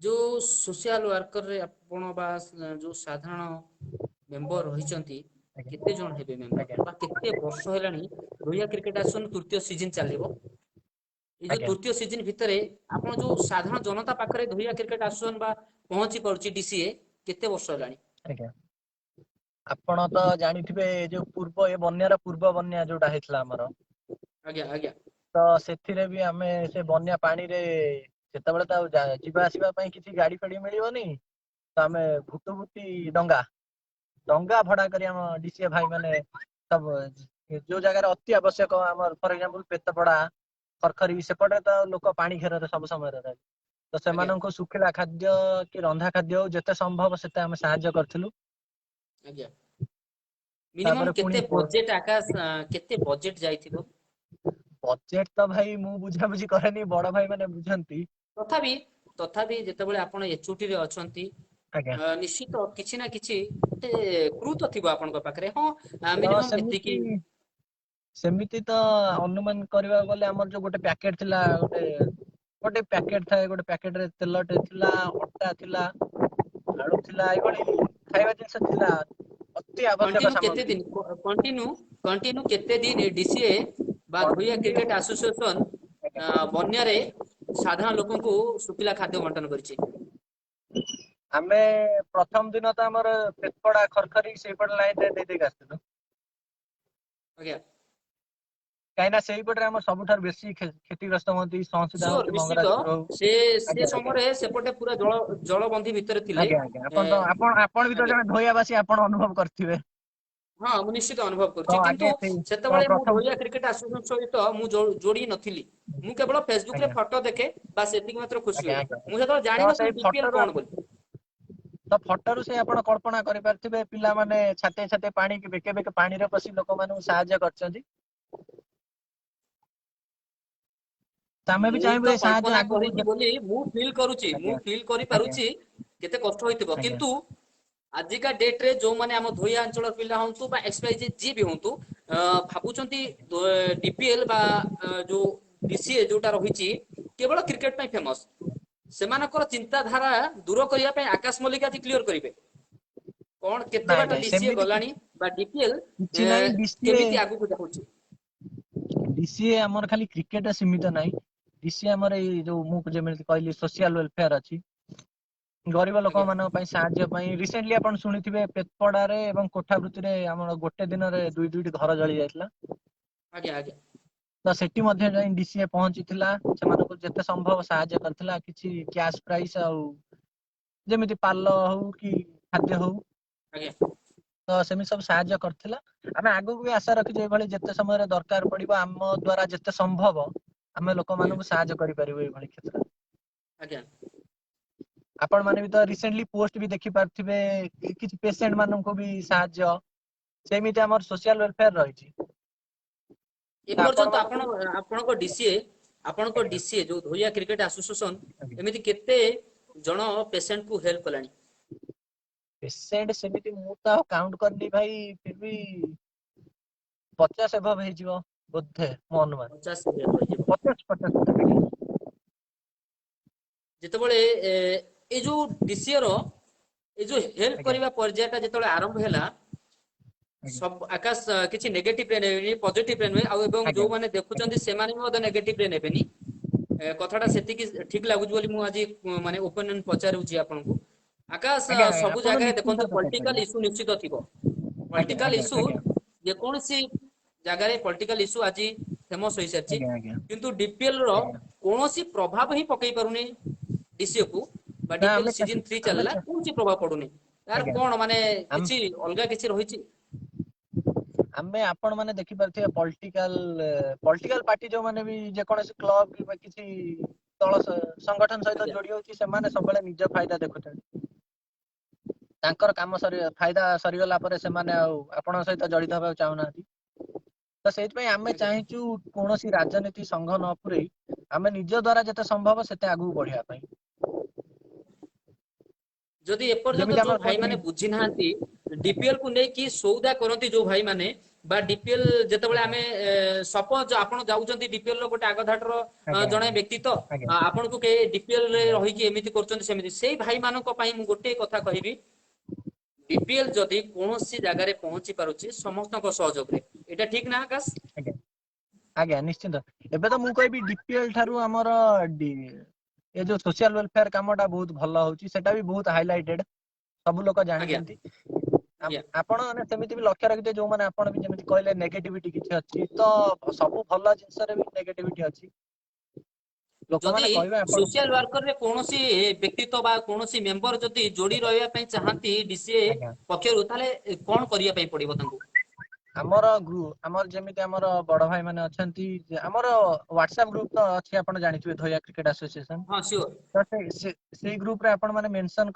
ଯୋଉ ସୋସିଆଲ ୱାର୍କରରେ ଆପଣ ବା ଯୋଉ ସାଧାରଣ ମେମ୍ବର ରହିଛନ୍ତି, କେତେ ଜଣ ହେବେ ମେମ୍ବର ବା କେତେ ବର୍ଷ ହେଲାଣି? ରୋହିଆ କ୍ରିକେଟ ଆସୋସିଏସନ ତୃତୀୟ ସିଜନ ଚାଲିବ। ଏଇ ଯୋଉ ତୃତୀୟ ସିଜନ ଭିତରେ ଆପଣ ଯୋଉ ସାଧାରଣ ଜନତା ପାଖରେ ଧୋଇଆ କ୍ରିକେଟ ଆସୋସିଏସନ ବା ପହଞ୍ଚି ପାରୁଛି ଡିସିଏ, କେତେ ବର୍ଷ ହେଲାଣି? ଆଜ୍ଞା, ଆପଣ ତ ଜାଣିଥିବେ, ଯୋଉ ପୂର୍ବ ଏ ବନ୍ୟାର ପୂର୍ବ ବନ୍ୟା ଯୋଉଟା ହେଇଥିଲା ଆମର, ଆଜ୍ଞା ଆଜ୍ଞା ତ ସେଥିରେ ବି ଆମେ ସେ ବନ୍ୟା ପାଣିରେ, ସେତେବେଳେ ତ ଆଉ ଯିବା ଆସିବା ପାଇଁ କିଛି ଗାଡି ଫାଡି ମିଳିବନି, ତ ଆମେ ଭୁଟୁଭୁଟି ଡଙ୍ଗା ଡଙ୍ଗା ଭଡା କରି ଆମ ଡିସିଏ ଭାଇ ମାନେ ସବୁ ଯୋଉ ଜାଗାରେ ଅତି ଆବଶ୍ୟକ, ଆମର ଫର ଏକ୍ସାମ୍ପଲ ପେତପଡା, ଖରଖରି, ସେପଟେ ତ ଲୋକ ପାଣି ଘେରରେ ସବୁ ସମୟରେ ରହେ, ତ ସେମାନଙ୍କୁ ଶୁଖିଲା ଖାଦ୍ୟ କି ରନ୍ଧା ଖାଦ୍ୟ ହଉ, ଯେତେ ସମ୍ଭବ ସେତେ ଆମେ ସାହାଯ୍ୟ କରିଥିଲୁ। ଆଜ୍ଞା, ମିନିମମ୍ ତାପରେ ପୁଣି କେତେ ବଜେଟ ଆକାଶ, କେତେ ବଜେଟ ଯାଇଥିବ? ବଜେଟ ତ ଭାଇ ମୁଁ ବୁଝାବୁଝି କରେନି, ବଡ ଭାଇ ମାନେ ବୁଝନ୍ତି। ତଥାପି ଯେତେବେଳେ ଆପଣ ଏଚଓଟି ରେ ଅଛନ୍ତି, ନିଶ୍ଚିତ କିଛି ନା କିଛି ଗୋଟେ କ୍ଲୁ ତ ଥିବ ଆପଣଙ୍କ ପାଖରେ। ହଁ, ତ ମିନିମମ୍ ସେମିତି ଏତିକି। ସେମିତି ତ ଅନୁମାନ କରିବାକୁ ଗଲେ ଆମର ଯୋଉ ଗୋଟେ ପ୍ୟାକେଟ ଥିଲା, ଗୋଟେ ଗୋଟେ ପ୍ୟାକେଟ ଥାଏ, ଗୋଟେ ପ୍ୟାକେଟ ରେ ତେଲଟେ ଥିଲା, ଅଟା ଥିଲା, ଆଳୁ ଥିଲା, ଏଇଭଳି ଖାଇବା ଜିନିଷ ଥିଲା, ଅତି ଆବଶ୍ୟକ କଣ୍ଟିନ୍ୟୁ କେତେ ସାମଗ୍ରୀ। ଦିନ, କଣ୍ଟିନ୍ୟୁ କେତେ ଦିନ ଡିସିଏ ବା ଧୋଇଆ କ୍ରିକେଟ ଆସୋସିଏସନ ବନ୍ୟାରେ ସାଧାରଣ ଲୋକଙ୍କୁ ଶୁଖିଲା ଖାଦ୍ୟ ବଣ୍ଟନ କରିଛି? ଆମେ ପ୍ରଥମ ଦିନ ତ ଆମର ପେତପଡା, ଖରଖରି ସେଇପଟ ଲାଇନ ରେ ଦେଇ ଦେଇକି ଆସିଥିଲୁ। କାହିଁକି ନା ସେଇପଟରେ ଆମର ସବୁଠାରୁ ବେଶୀ କ୍ଷତିଗ୍ରସ୍ତ ହୁଅନ୍ତି, ସଂସିଦା ହଉ କି ନିଶ୍ଚିତ। ମଙ୍ଗରାଜପୁର ହଉ। ସେ ସେ ସମୟରେ ସେପଟେ ପୁରା ଜଳବନ୍ଦୀ ଭିତରେ ଥିଲେ। ଆଜ୍ଞା ଆଜ୍ଞା ଆପଣ ତ ଆପଣ ଆପଣ ବି ତ ଜଣେ ଧୋଇଆବାସୀ, ଆପଣ ଅନୁଭବ କରିଥିବେ। ହଁ, ମୁଁ ନିଶ୍ଚିତ ଅନୁଭବ ତ କରୁଛି, କିନ୍ତୁ ଆଜ୍ଞା ସେଇ ତ ସେତେବେଳେ ମୁଁ ପ୍ରଥମ ଧୋଇଆ କ୍ରିକେଟ ଆସୋସିଏସନ ସହିତ ମୁଁ ଯୋଡି ନଥିଲି। ମୁଁ କେବଳ ଫେସବୁକ ରେ ଫଟୋ ଦେଖେ ବା ସେତିକି ମାତ୍ର ଖୁସି ହୁଏ। ମୁଁ ସେତେବେଳେ ତ ସେଇ ଜାଣିନଥିଲି ଡିପିଏଲ ଫଟୋରୁ କଣ ବୋଲି। ତ ଫଟୋରୁ ସେ ଆପଣ କଳ୍ପନା କରିପାରୁଥିବେ, ପିଲାମାନେ ଛାତିଏ ଛାତିଏ ପାଣି, ବେକେ ବେକେ ପାଣିରେ ପଶି ଲୋକମାନଙ୍କୁ ସାହାଯ୍ୟ କରିଛନ୍ତି। ତ ଆମେ ବି ମୁଁ ଚାହିଁବୁ ତ ଏ ସାହାଯ୍ୟ କଳ୍ପନା ଆଗକୁ କରିଛି ବୋଲି ମୁଁ ଫିଲ୍ କରୁଛି, ମୁଁ ଫିଲ୍ କରିପାରୁଛି କେତେ କଷ୍ଟ ହେଇଥିବ। କିନ୍ତୁ ଆଜିକା ଡେଟ ରେ ଯୋଉମାନେ ଆମ ଧୋଇଆ ଅଞ୍ଚଳ ପିଲା ହୁଅନ୍ତୁ ବା ଏକ୍ସ ୱାଇ ଯିଏ ବି ହୁଅନ୍ତୁ, ଭାବୁଛନ୍ତି ଡିପିଏଲ ବା ଯୋଉ ଡିସିଏ ଯୋଉଟା ରହିଛି କେବଳ କ୍ରିକେଟ ପାଇଁ ଫେମସ, ସେମାନଙ୍କର ଚିନ୍ତାଧାରା ଦୂର କରିବା ପାଇଁ ଆକାଶ ମଲ୍ଲିକ ଆଜି କ୍ଲିୟର କରିବେ କଣ, କେତେ ନାଇଁ ବାଟ ନାଇଁ ଡିସିଏ ସେମିତି ଗଲାଣି ବା ଡିପିଏଲ କିଛି ନାହିଁ। ଡିସିଏ କେମିତି ଆଗକୁ ଯାଉଛି। ଡିସିଏ ଆମର ଖାଲି କ୍ରିକେଟ ସୀମିତ ନାହିଁ। ଡିସିଏ ଆମର ଏଇ ଯୋଉ ମୁଁ ଯେମିତି କହିଲି ସୋସିଆଲ ୱେଲଫେୟାର ଅଛି, ଗରିବ ଲୋକମାନଙ୍କ ପାଇଁ ସାହାଯ୍ୟ ପାଇଁ। ରିସେଣ୍ଟଲି ଆପଣ ଶୁଣିଥିବେ, ପେତପଡାରେ ଏବଂ କୋଠାବୃତ୍ତିରେ ଆମର ଗୋଟେ ଦିନରେ ଦୁଇ ଦୁଇଟି ଘର ଜଳି ଯାଇଥିଲା। ଆଜ୍ଞା ଆଜ୍ଞା ତ ସେଠି ମଧ୍ୟ ଯାଇ ଡିସିଏ ପହଞ୍ଚିଥିଲା, ସେମାନଙ୍କୁ ଯେତେ ସମ୍ଭବ ସାହାଯ୍ୟ କରିଥିଲା, କିଛି କ୍ୟାଶ ପ୍ରାଇସ୍ ଆଉ ଯେମିତି ପାଲ ହଉ କି ଖାଦ୍ୟ ହଉ, ତ ସେମିତି ସବୁ ସାହାଯ୍ୟ କରିଥିଲା। ଆମେ ଆଗକୁ ବି ଆଶା ରଖିଛୁ ଏଇଭଳି ଯେତେ ସମୟରେ ଦରକାର ପଡିବ ଆମ ଦ୍ଵାରା ଯେତେ ସମ୍ଭବ ଆମେ ଲୋକମାନଙ୍କୁ ସାହାଯ୍ୟ କରିପାରିବୁ ଏଇଭଳି କ୍ଷେତ୍ରରେ। ଆପଣ ମାନେ ବି ତ ରିସେଣ୍ଟଲି ପୋଷ୍ଟ ବି ଦେଖିପାରୁଥିବେ, କିଛି ପେସେଣ୍ଟ ମାନଙ୍କୁ ବି ସାହାଯ୍ୟ, ସେମିତି ଆମର ସୋସିଆଲ ୱେଲଫେୟାର ରହିଛି। ଏପର୍ଯ୍ୟନ୍ତ ଆପଣ ଆପଣଙ୍କ ଡିସିଏ, ଆପଣଙ୍କ ଡିସିଏ ଯୋଉ ଧୋଇଆ କ୍ରିକେଟ ଆସୋସିଏସନ, ଏମିତି କେତେ ଜଣ ପେସେଣ୍ଟ କୁ ହେଲ୍ପ କଲାଣି? ପେସେଣ୍ଟ ସେମିତି ମୁଁ ତ ଆଉ କାଉଣ୍ଟ କରିନି ଭାଇ, ଫିର ବି 50 ଏବଭ ହେଇଯିବ ବୋଧେ ମୋ ଅନୁମାନ। 50 ହେଇଯିବ। 50 50। ଯେତେବେଳେ ଏଇ ଯୋଉ ଡିସିଏ ର ଏଇ ଯୋଉ ହେଲ୍ପ କରିବା ପର୍ଯ୍ୟାୟଟା ଯେତେବେଳେ ଆରମ୍ଭ ହେଲା, ସବୁ ଆକାଶ କିଛି ନେଗେଟିଭ ରେ ନେବେନି, ପଜିଟିଭ ରେ ନୁହେଁ, ଆଉ ଏବଂ ଯୋଉମାନେ ଦେଖୁଛନ୍ତି ସେମାନେ ବି ମଧ୍ୟ ନେଗେଟିଭ ରେ ନେବେନି। କଥାଟା ସେତିକି ଠିକ ଲାଗୁଛି ବୋଲି ମୁଁ ଆଜି ମାନେ ଓପିନିଅନ ପଚାରୁଛି ଆପଣଙ୍କୁ। ଆକାଶ, ସବୁ ଆପଣ ଜାଗାରେ ନିଶ୍ଚିନ୍ତ ଦେଖନ୍ତୁ ପଚାରିପାରିବେ। ପଲିଟିକାଲ ଇସ୍ୟୁ ନିଶ୍ଚିତ ଥିବ, ପଲିଟିକାଲ ଇସ୍ୟୁ ଯେକୌଣସି ଜାଗାରେ ପଲିଟିକାଲ ଇସ୍ୟୁ ଆଜି ଫେମସ ହେଇସାରିଛି, କିନ୍ତୁ ଡିପିଏଲ ର କୌଣସି ପ୍ରଭାବ ହିଁ ପକେଇ ପାରୁନି ଡିସିଏ କୁ, ବା ନା, ଡିପିଏଲ ଆମେ ସିଜନ 3 ଆମେ ଚାଲିଲା କୌଣସି ପ୍ରଭାବ ପଡୁନି। ତାର କଣ ମାନେ କିଛି ଅଲଗା କିଛି ରହିଛି? ଆମେ ଆପଣ ମାନେ ଦେଖିପାରୁଥିବେ ପଲିଟିକାଲ ପାର୍ଟି ଯୋଉମାନେ ବି ଯେକୌଣସି କ୍ଲବ କିମ୍ବା କିଛି ଦଳ ସଂଗଠନ ସହିତ ଯୋଡି ହଉଛି, ସେମାନେ ସବୁବେଳେ ନିଜ ଫାଇଦା ଦେଖୁଛନ୍ତି। ତାଙ୍କର କାମ ସରି ଫାଇଦା ସରିଗଲା ପରେ ସେମାନେ ଆଉ ଆପଣଙ୍କ ସହିତ ଜଡିତ ହେବାକୁ ଚାହୁଁନାହାନ୍ତି। ତ ସେଇଥିପାଇଁ ଆମେ ଚାହିଁଛୁ କୌଣସି ରାଜନୀତି ସଂଘ ନ ପୁରେଇ ଆମେ ନିଜ ଦ୍ଵାରା ଯେତେ ସମ୍ଭବ ସେତେ ଆଗକୁ ବଢିବା ପାଇଁ। ଯଦି ଏପର୍ଯ୍ୟନ୍ତ ଯେମିତି ଯୋଉ ଆମର ଭାଇ ମାନେ କୁହନ୍ତି ବୁଝି ନାହାନ୍ତି ଡିପିଏଲ କୁ ନେଇକି ସଉଦା କରନ୍ତି ଯୋଉ ଭାଇ ମାନେ, ବା ଡିପିଏଲ ଯେତେବେଳେ ଆମେ ସପୋଜ ଆପଣ ଯାଉଛନ୍ତି ଡିପିଏଲ ର ଗୋଟେ ଆଗଧାଟର ଜଣେ ବ୍ୟକ୍ତି, ତ ଆପଣଙ୍କୁ କେହି ଡିପିଏଲ ରେ ରହିକି ଏମିତି କରୁଛନ୍ତି ସେମିତି, ସେଇ ଭାଇ ମାନଙ୍କ ପାଇଁ ମୁଁ ଗୋଟେ କଥା କହିବି, ଡିପିଏଲ ଯଦି କୌଣସି ଜାଗାରେ ପହଞ୍ଚି ପାରୁଛି ସମସ୍ତଙ୍କ ସହଯୋଗରେ, ଏଇଟା ଠିକ ନା ଆକାଶ? ଆଜ୍ଞା ଆଜ୍ଞା ନିଶ୍ଚିନ୍ତ। ଏବେ ତ ମୁଁ କହିବି ଡିପିଏଲ ଠାରୁ ଆମର ଏ ଯୋଉ ସୋସିଆଲ ୱେଲଫେୟାର କାମଟା ବହୁତ ଭଲ ହଉଛି, ସେଟା ବି ବହୁତ ହାଇଲାଇଟେଡ, ସବୁ ଲୋକ ଜାଣିଛନ୍ତି। ଆପଣ ମାନେ ସେମିତି ବି ଲକ୍ଷ୍ୟ ରଖିଥିବେ, ଯୋଉମାନେ ଆପଣ ବି ଯେମିତି କହିଲେ ନେଗେଟିଭିଟି କିଛି ଅଛି, ତ ସବୁ ଭଲ ଜିନିଷରେ ବି ନେଗେଟିଭିଟି ଅଛି। ଲୋକମାନେ ଯଦି କହିବେ ଆପଣ ସୋସିଆଲ ୱାର୍କର ରେ କୌଣସି ବ୍ୟକ୍ତିତ୍ୱ ବା କୌଣସି ମେମ୍ବର ଯଦି ଯୋଡି ରହିବା ପାଇଁ ଚାହାନ୍ତି ଡିସିଏ ପକ୍ଷରୁ, ତାହେଲେ କଣ କରିବା ପାଇଁ ପଡିବ ତାଙ୍କୁ? ଆମର ଆମର ଯେମିତି ଆମର ବଡ ଭାଇ ମାନେ ଅଛନ୍ତି, ଆମର ହ୍ୱାଟ୍ସଆପ ଗ୍ରୁପ ତ ଅଛି, ଆପଣ ଜାଣିଥିବେ ଧୋଇଆ କ୍ରିକେଟ ଆସୋସିଏସନ। ହଁ, ସିଓର। ତ ସେଇ ଗ୍ରୁପ ରେ ଆପଣ ମାନେ ମେନସନ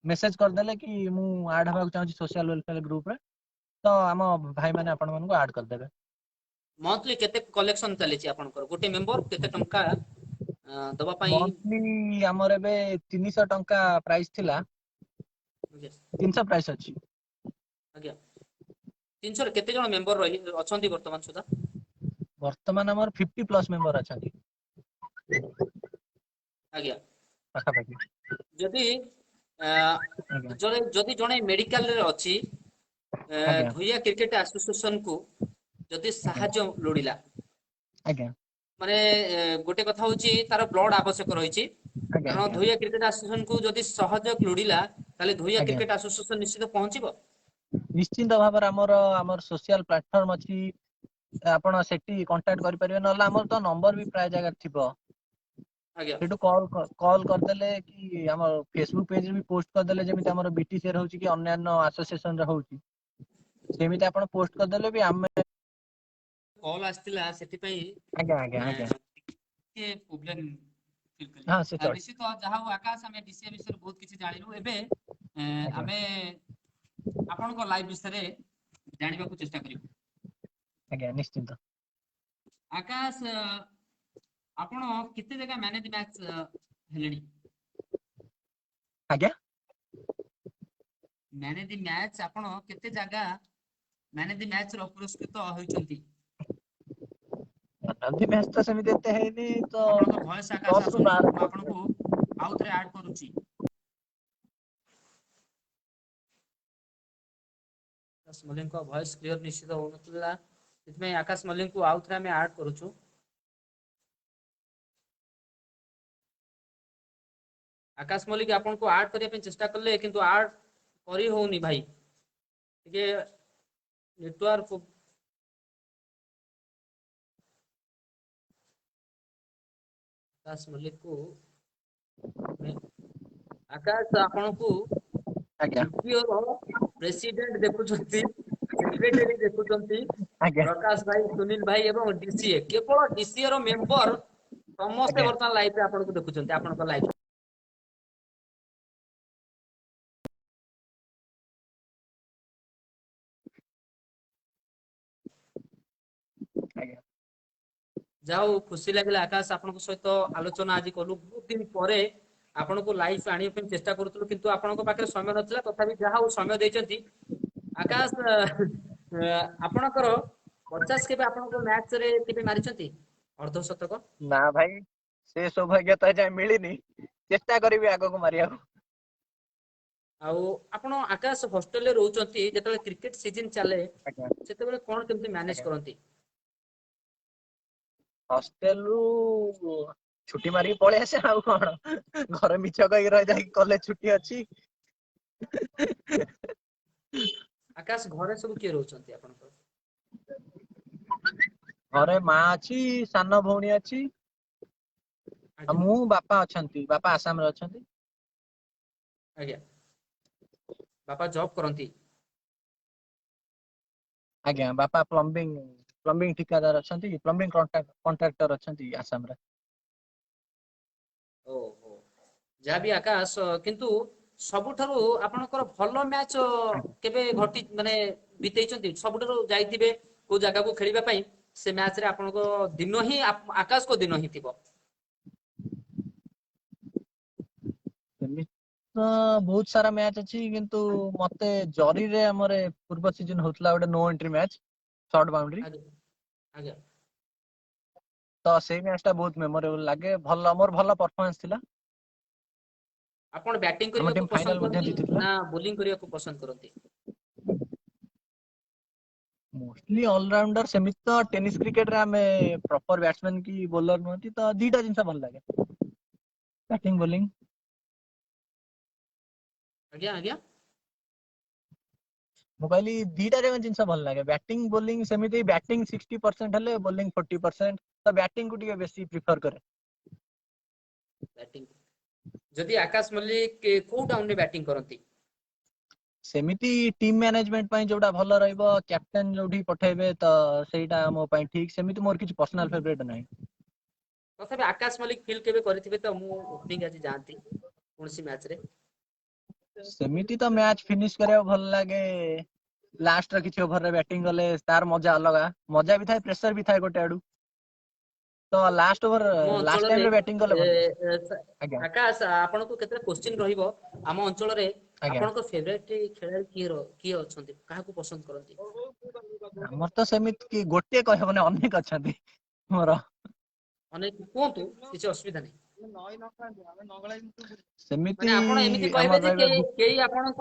ମେସେଜ କରିଦେଲେ କି ମୁଁ ଆଡ ହବାକୁ ଚାହୁଁଛି ସୋସିଆଲ ୱେଲଫେୟାର ଗ୍ରୁପ ରେ, ତ ଆମ ଭାଇ ମାନେ ଆପଣ ମାନଙ୍କୁ ଆଡ କରିଦେବେ। ମନ୍ଥଲି କେତେ କଲେକ୍ସନ ଚାଲିଛି ଆପଣଙ୍କର? ଗୋଟେ ମେମ୍ବର କେତେ ଟଙ୍କା ଦବା ପାଇଁ? ମନ୍ଥଲି ଆମର ଏବେ 300 ଟଙ୍କା ପ୍ରାଇସ୍ ଥିଲା, 300 ପ୍ରାଇସ୍ ଅଛି। ଆଜ୍ଞା, 300 କେତେ ଜଣ ମେମ୍ବର ରହି ଅଛନ୍ତି ବର୍ତ୍ତମାନ ସୁଦ୍ଧା? ବର୍ତ୍ତମାନ ଆମର 50+ ମେମ୍ବର ଅଛନ୍ତି। ପାଖାପାଖି। ଯଦି ଜଣେ ମେଡିକାଲରେ ଅଛି, ଧୋଇଆ କ୍ରିକେଟ ଆସୋସିଏସନ କୁ ଯଦି ସାହାଯ୍ୟ ଲୋଡ଼ିଲା, ମାନେ ଗୋଟେ କଥା ହଉଛି ତାର ବ୍ଲଡ ଆବଶ୍ୟକ ରହିଛି, କାରଣ ଧୋଇଆ କ୍ରିକେଟ ଆସୋସିଏସନ କୁ ଯଦି ସହଯୋଗ ଲୋଡ଼ିଲା, ତାହେଲେ ଧୋଇଆ କ୍ରିକେଟ ଆସୋସିଏସନ ନିଶ୍ଚିତ ପହଞ୍ଚିବ। ନିଶ୍ଚିନ୍ତ ଭାବରେ ଆମର ସୋସିଆଲ ପ୍ଲାଟଫର୍ମ ଅଛି, ଆପଣ ସେଠି କଣ୍ଟାକ୍ଟ କରିପାରିବେ, ନହେଲେ ଆମର ତ ନମ୍ବର ବି ପ୍ରାୟ ଜାଗାରେ ଥିବ। ସେଠୁ କଲ୍ କରିଦେଲେ କି ଆମ ଫେସବୁକ୍ ପେଜରେ ବି ପୋଷ୍ଟ କରିଦେଲେ, ଯେମିତି ଆମର ବିଟିସି ରେ ହଉଛି କି ଅନ୍ୟାନ୍ୟ ଆସୋସିଏସନ ରେ ହଉଛି, ସେମିତି ଆପଣ ପୋଷ୍ଟ କରିଦେଲେ ବି ଆମେ କଲ୍ ଆସିଥିଲା ସେଥିପାଇଁ ଆଜ୍ଞା, ଆଜ୍ଞା, ଆଜ୍ଞା। ଟିକେ ପ୍ରୋବ୍ଲେମ ଫିଲ୍ କଲି। ହଁ, ସେ ଚଳିବ। ନିଶ୍ଚିତ ଯାହା ହଉ ଆକାଶ, ଆମେ ଡିସିଏ ବିଷୟରେ ବହୁତ କିଛି ଜାଣିଲୁ। ଏବେ ଆମେ ଆପଣଙ୍କ ଲାଇଫ ବିଷୟରେ ଜାଣିବାକୁ ଚେଷ୍ଟା କରିବୁ। ଆଜ୍ଞା, ନିଶ୍ଚିନ୍ତ। ଆକାଶ, ଆପଣ କେତେ ଜାଗା ମ୍ୟାନେଜ ମ୍ୟାଚ୍ ହେଲେଣି? ଆଜ୍ଞା? ମ୍ୟାନେଜ ମ୍ୟାଚ୍ ଆପଣ କେତେ ଜାଗା ମ୍ୟାନେଜ ମ୍ୟାଚ୍ ର ପୁରସ୍କୃତ ହୋଇଛନ୍ତି? ମ୍ୟାନେଜ ମ୍ୟାଚ୍ ତ ସେମିତି ଏତେ ହେଇନି ତ। ଆପଣଙ୍କ ଭଏସ ଆକାଶ ଦଶରୁ ଆସୁନି, ବାର ମୁଁ ଆପଣଙ୍କୁ ଆଉ ଥରେ ଆଡ୍ କରୁଛି। ଆକାଶ ମଲ୍ଲିକଙ୍କ ଭଏସ କ୍ଲିୟର ନିଶ୍ଚିତ ହଉନଥିଲା, ସେଥିପାଇଁ ଆକାଶ ମଲ୍ଲିକଙ୍କୁ ଆଉ ଥରେ ଆମେ ଆଡ୍ କରୁଛୁ। ଆକାଶ ମଲ୍ଲିକ ଆପଣଙ୍କୁ ଆଡ୍ କରିବା ପାଇଁ ଚେଷ୍ଟା କଲେ କିନ୍ତୁ ଆଡ୍ କରି ହଉନି ଭାଇ, ଟିକେ ନେଟୱାର୍କ। ଆକାଶ ମଲ୍ଲିକକୁ, ଆକାଶ, ଆପଣଙ୍କୁ ଆଜ୍ଞା। ପ୍ରେସିଡେଣ୍ଟ ଦେଖୁଛନ୍ତି, ସେକ୍ରେଟାରୀ ଦେଖୁଛନ୍ତି, ପ୍ରକାଶ ଭାଇ, ସୁନୀଲ ଭାଇ ଏବଂ ଡିସିଏ, କେବଳ ଡିସିଏ ର ମେମ୍ବର ସମସ୍ତେ ବର୍ତ୍ତମାନ ଲାଇଭରେ ଆପଣଙ୍କୁ ଦେଖୁଛନ୍ତି, ଆପଣଙ୍କ ଲାଇଭ। ଆଜ୍ଞା। ଯାହା ହଉ, ଖୁସି ଲାଗିଲା ଆକାଶ, ଆପଣଙ୍କ ସହିତ ଆଲୋଚନା ଆଜି କଲୁ। ବହୁତ ଦିନ ପରେ ଆପଣଙ୍କୁ ଲାଇଭ ଆଣିବା ପାଇଁ ଚେଷ୍ଟା କରୁଥିଲୁ, କିନ୍ତୁ ଆପଣଙ୍କ ପାଖରେ ସମୟ ନଥିଲା। ତଥାପି ଯାହା ହଉ, ସମୟ ଦେଇଛନ୍ତି। ଆକାଶ, ଆପଣଙ୍କର 50 କେବେ ଆପଣଙ୍କ ମ୍ୟାଚ ରେ କେବେ ମାରିଛନ୍ତି ଅର୍ଦ୍ଧଶତକ? ନା ଭାଇ, ସେ ସୌଭାଗ୍ୟ ତ ଏଯାଏଁ ମିଳିନି। ଚେଷ୍ଟା କରିବି ଆଗକୁ ମାରିବାକୁ। ଆଉ ଆପଣ ଆକାଶ ହଷ୍ଟେଲରେ ରହୁଛନ୍ତି, ଯେତେବେଳେ କ୍ରିକେଟ ସିଜନ ଚାଲେ ସେତେବେଳେ କଣ କେମିତି ମ୍ୟାନେଜ କରନ୍ତି? ହଷ୍ଟେଲ ରୁ ଛୁଟି ମାରିକି ପଳେଇ ଆସେ, ଆଉ କଣ। ଘରେ ମିଛ କହିକି ରହିଯାଏ କଲେଜ ଛୁଟି ଅଛି। ଆକାଶ, ଘରେ ସବୁ କିଏ ରହୁଛନ୍ତି ଆପଣଙ୍କର? ଘରେ ମା ଅଛି, ସାନ ଭଉଣୀ ଅଛି ଆଉ ମୁଁ, ବାପା ଅଛନ୍ତି। ବାପା ଆସାମରେ ଅଛନ୍ତି। ଆଜ୍ଞା, ବାପା ଜବ୍ କରନ୍ତି? ଆଜ୍ଞା, ବାପା ପ୍ଲମ୍ବିଂ ଠିକାଦାର ଅଛନ୍ତି, ପ୍ଲମ୍ବିଂ କଣ୍ଟ୍ରାକ୍ଟର ଅଛନ୍ତି ଆସାମରେ। ଓହୋ, ଯାହା ବି ଆକାଶ, କିନ୍ତୁ ସବୁଠାରୁ ଆପଣଙ୍କର ଭଲ ମ୍ୟାଚ କେବେ ଘଟି, ମାନେ ବିତେଇଛନ୍ତି ସବୁଠାରୁ, ଯାଇଥିବେ କୋଉ ଜାଗାକୁ ଖେଳିବା ପାଇଁ, ସେ ମ୍ୟାଚ ରେ ଆପଣଙ୍କ ଦିନ ହିଁ, ଆକାଶଙ୍କ ଦିନ ହିଁ ଥିବ? ସେମିତି ତ ବହୁତ ସାରା ମ୍ୟାଚ ଅଛି, କିନ୍ତୁ ମତେ ଜରିରେ ଆମର ପୂର୍ବ ସିଜନ ହଉଥିଲା ଗୋଟେ no entry match, short boundary. ଆଜ୍ଞା ଆଜ୍ଞା ତ ସେଇ ମ୍ୟାଚ ଟା ବହୁତ ମେମୋରେବଲ ଲାଗେ। ଭଲ, ମୋର ଭଲ ପରଫରମାନ୍ସ ଥିଲା। ଆପଣ ବ୍ୟାଟିଂ ଆମ କରିବାକୁ ଟିମ୍ ପସନ୍ଦ ଫାଇନାଲ ମଧ୍ୟ କରନ୍ତି ଜିତିଥିଲା। ନା ବୋଲିଂ କରିବାକୁ ପସନ୍ଦ କରନ୍ତି? Mostly allrounder. ସେମିତି ତ ଟେନିସ କ୍ରିକେଟ ରେ ଆମେ ପ୍ରପର ବ୍ୟାଟ୍ସମ୍ୟାନ କି ବୋଲର ନୁହନ୍ତି, ତ ଦିଟା ଜିନିଷ ଭଲ ଲାଗେ, ବ୍ୟାଟିଂ, ବୋଲିଂ। ଆଜ୍ଞା ଆଜ୍ଞା ମୁଁ କହିଲି ଦିଟା ଯାକ ଜିନିଷ ଭଲ ଲାଗେ, ବ୍ୟାଟିଂ, ବୋଲିଂ। ସେମିତି ବ୍ୟାଟିଂ 60% ହେଲେ ବୋଲିଂ 40%, ତ ବ୍ୟାଟିଂ କୁ ଟିକେ ବେଶୀ ପ୍ରିଫର କରେ। ବ୍ୟାଟିଂ। ଯଦି ଆକାଶ ମଲ୍ଲିକ କୋଉ ଡାଉନ ରେ ବ୍ୟାଟିଂ କରନ୍ତି? ସେମିତି ଟିମ୍ ମ୍ୟାନେଜମେଣ୍ଟ ପାଇଁ ଯୋଉଟା ଭଲ ରହିବ, କ୍ୟାପ୍ଟେନ ଯୋଉଠି ପଠେଇବେ ତ ସେଇଟା ମୋ ପାଇଁ ଠିକ। ସେମିତି ମୋର କିଛି ପର୍ସନାଲ ଫେଭରେଟ ନାହିଁ। ତଥାପି ଆକାଶ ମଲ୍ଲିକ ଫିଲ୍ କେବେ କରିଥିବେ ତ, ମୁଁ ଓପନିଂ ଆଜି ଯାଆନ୍ତି କୌଣସି ମ୍ୟାଚ ରେ? ସେମିତି ତ ମ୍ୟାଚ ଫିନିଶ କରିବାକୁ ଭଲ ଲାଗେ। ଲାଷ୍ଟ ର କିଛି ଓଭରରେ ବ୍ୟାଟିଂ କଲେ ତାର ମଜା ଅଲଗା, ମଜା ବି ଥାଏ, ପ୍ରେସର ବି ଥାଏ ଗୋଟେ ଆଡୁ। ତ ଲାଷ୍ଟ ଓଭର, ଆମ ଲାଷ୍ଟ ଅଞ୍ଚଳରେ ଟାଇମରେ ବ୍ୟାଟିଂ କଲେ ଭଲ। ଆଜ୍ଞା। ଆକାଶ, ଆପଣଙ୍କୁ କେତେଟା କୋଶ୍ଚିନ୍ ରହିବ। ଆମ ଅଞ୍ଚଳରେ ଆପଣଙ୍କ ଫେଭରେଟ ଖେଳାଳି କିଏ ଅଛନ୍ତି, କାହାକୁ ପସନ୍ଦ କରନ୍ତି? ଆମର ତ ସେମିତି କି ଗୋଟିଏ କହିହବନି, ଅନେକ ଅଛନ୍ତି ମୋର। ଅନେକ କୁହନ୍ତୁ, କିଛି ଅସୁବିଧା ନାହିଁ। ସେମିତି ମାନେ ଆପଣ ଏମିତି କହିବେ ଆମର ଯେ ରହିବେ କେହି କେହି ଆପଣଙ୍କ,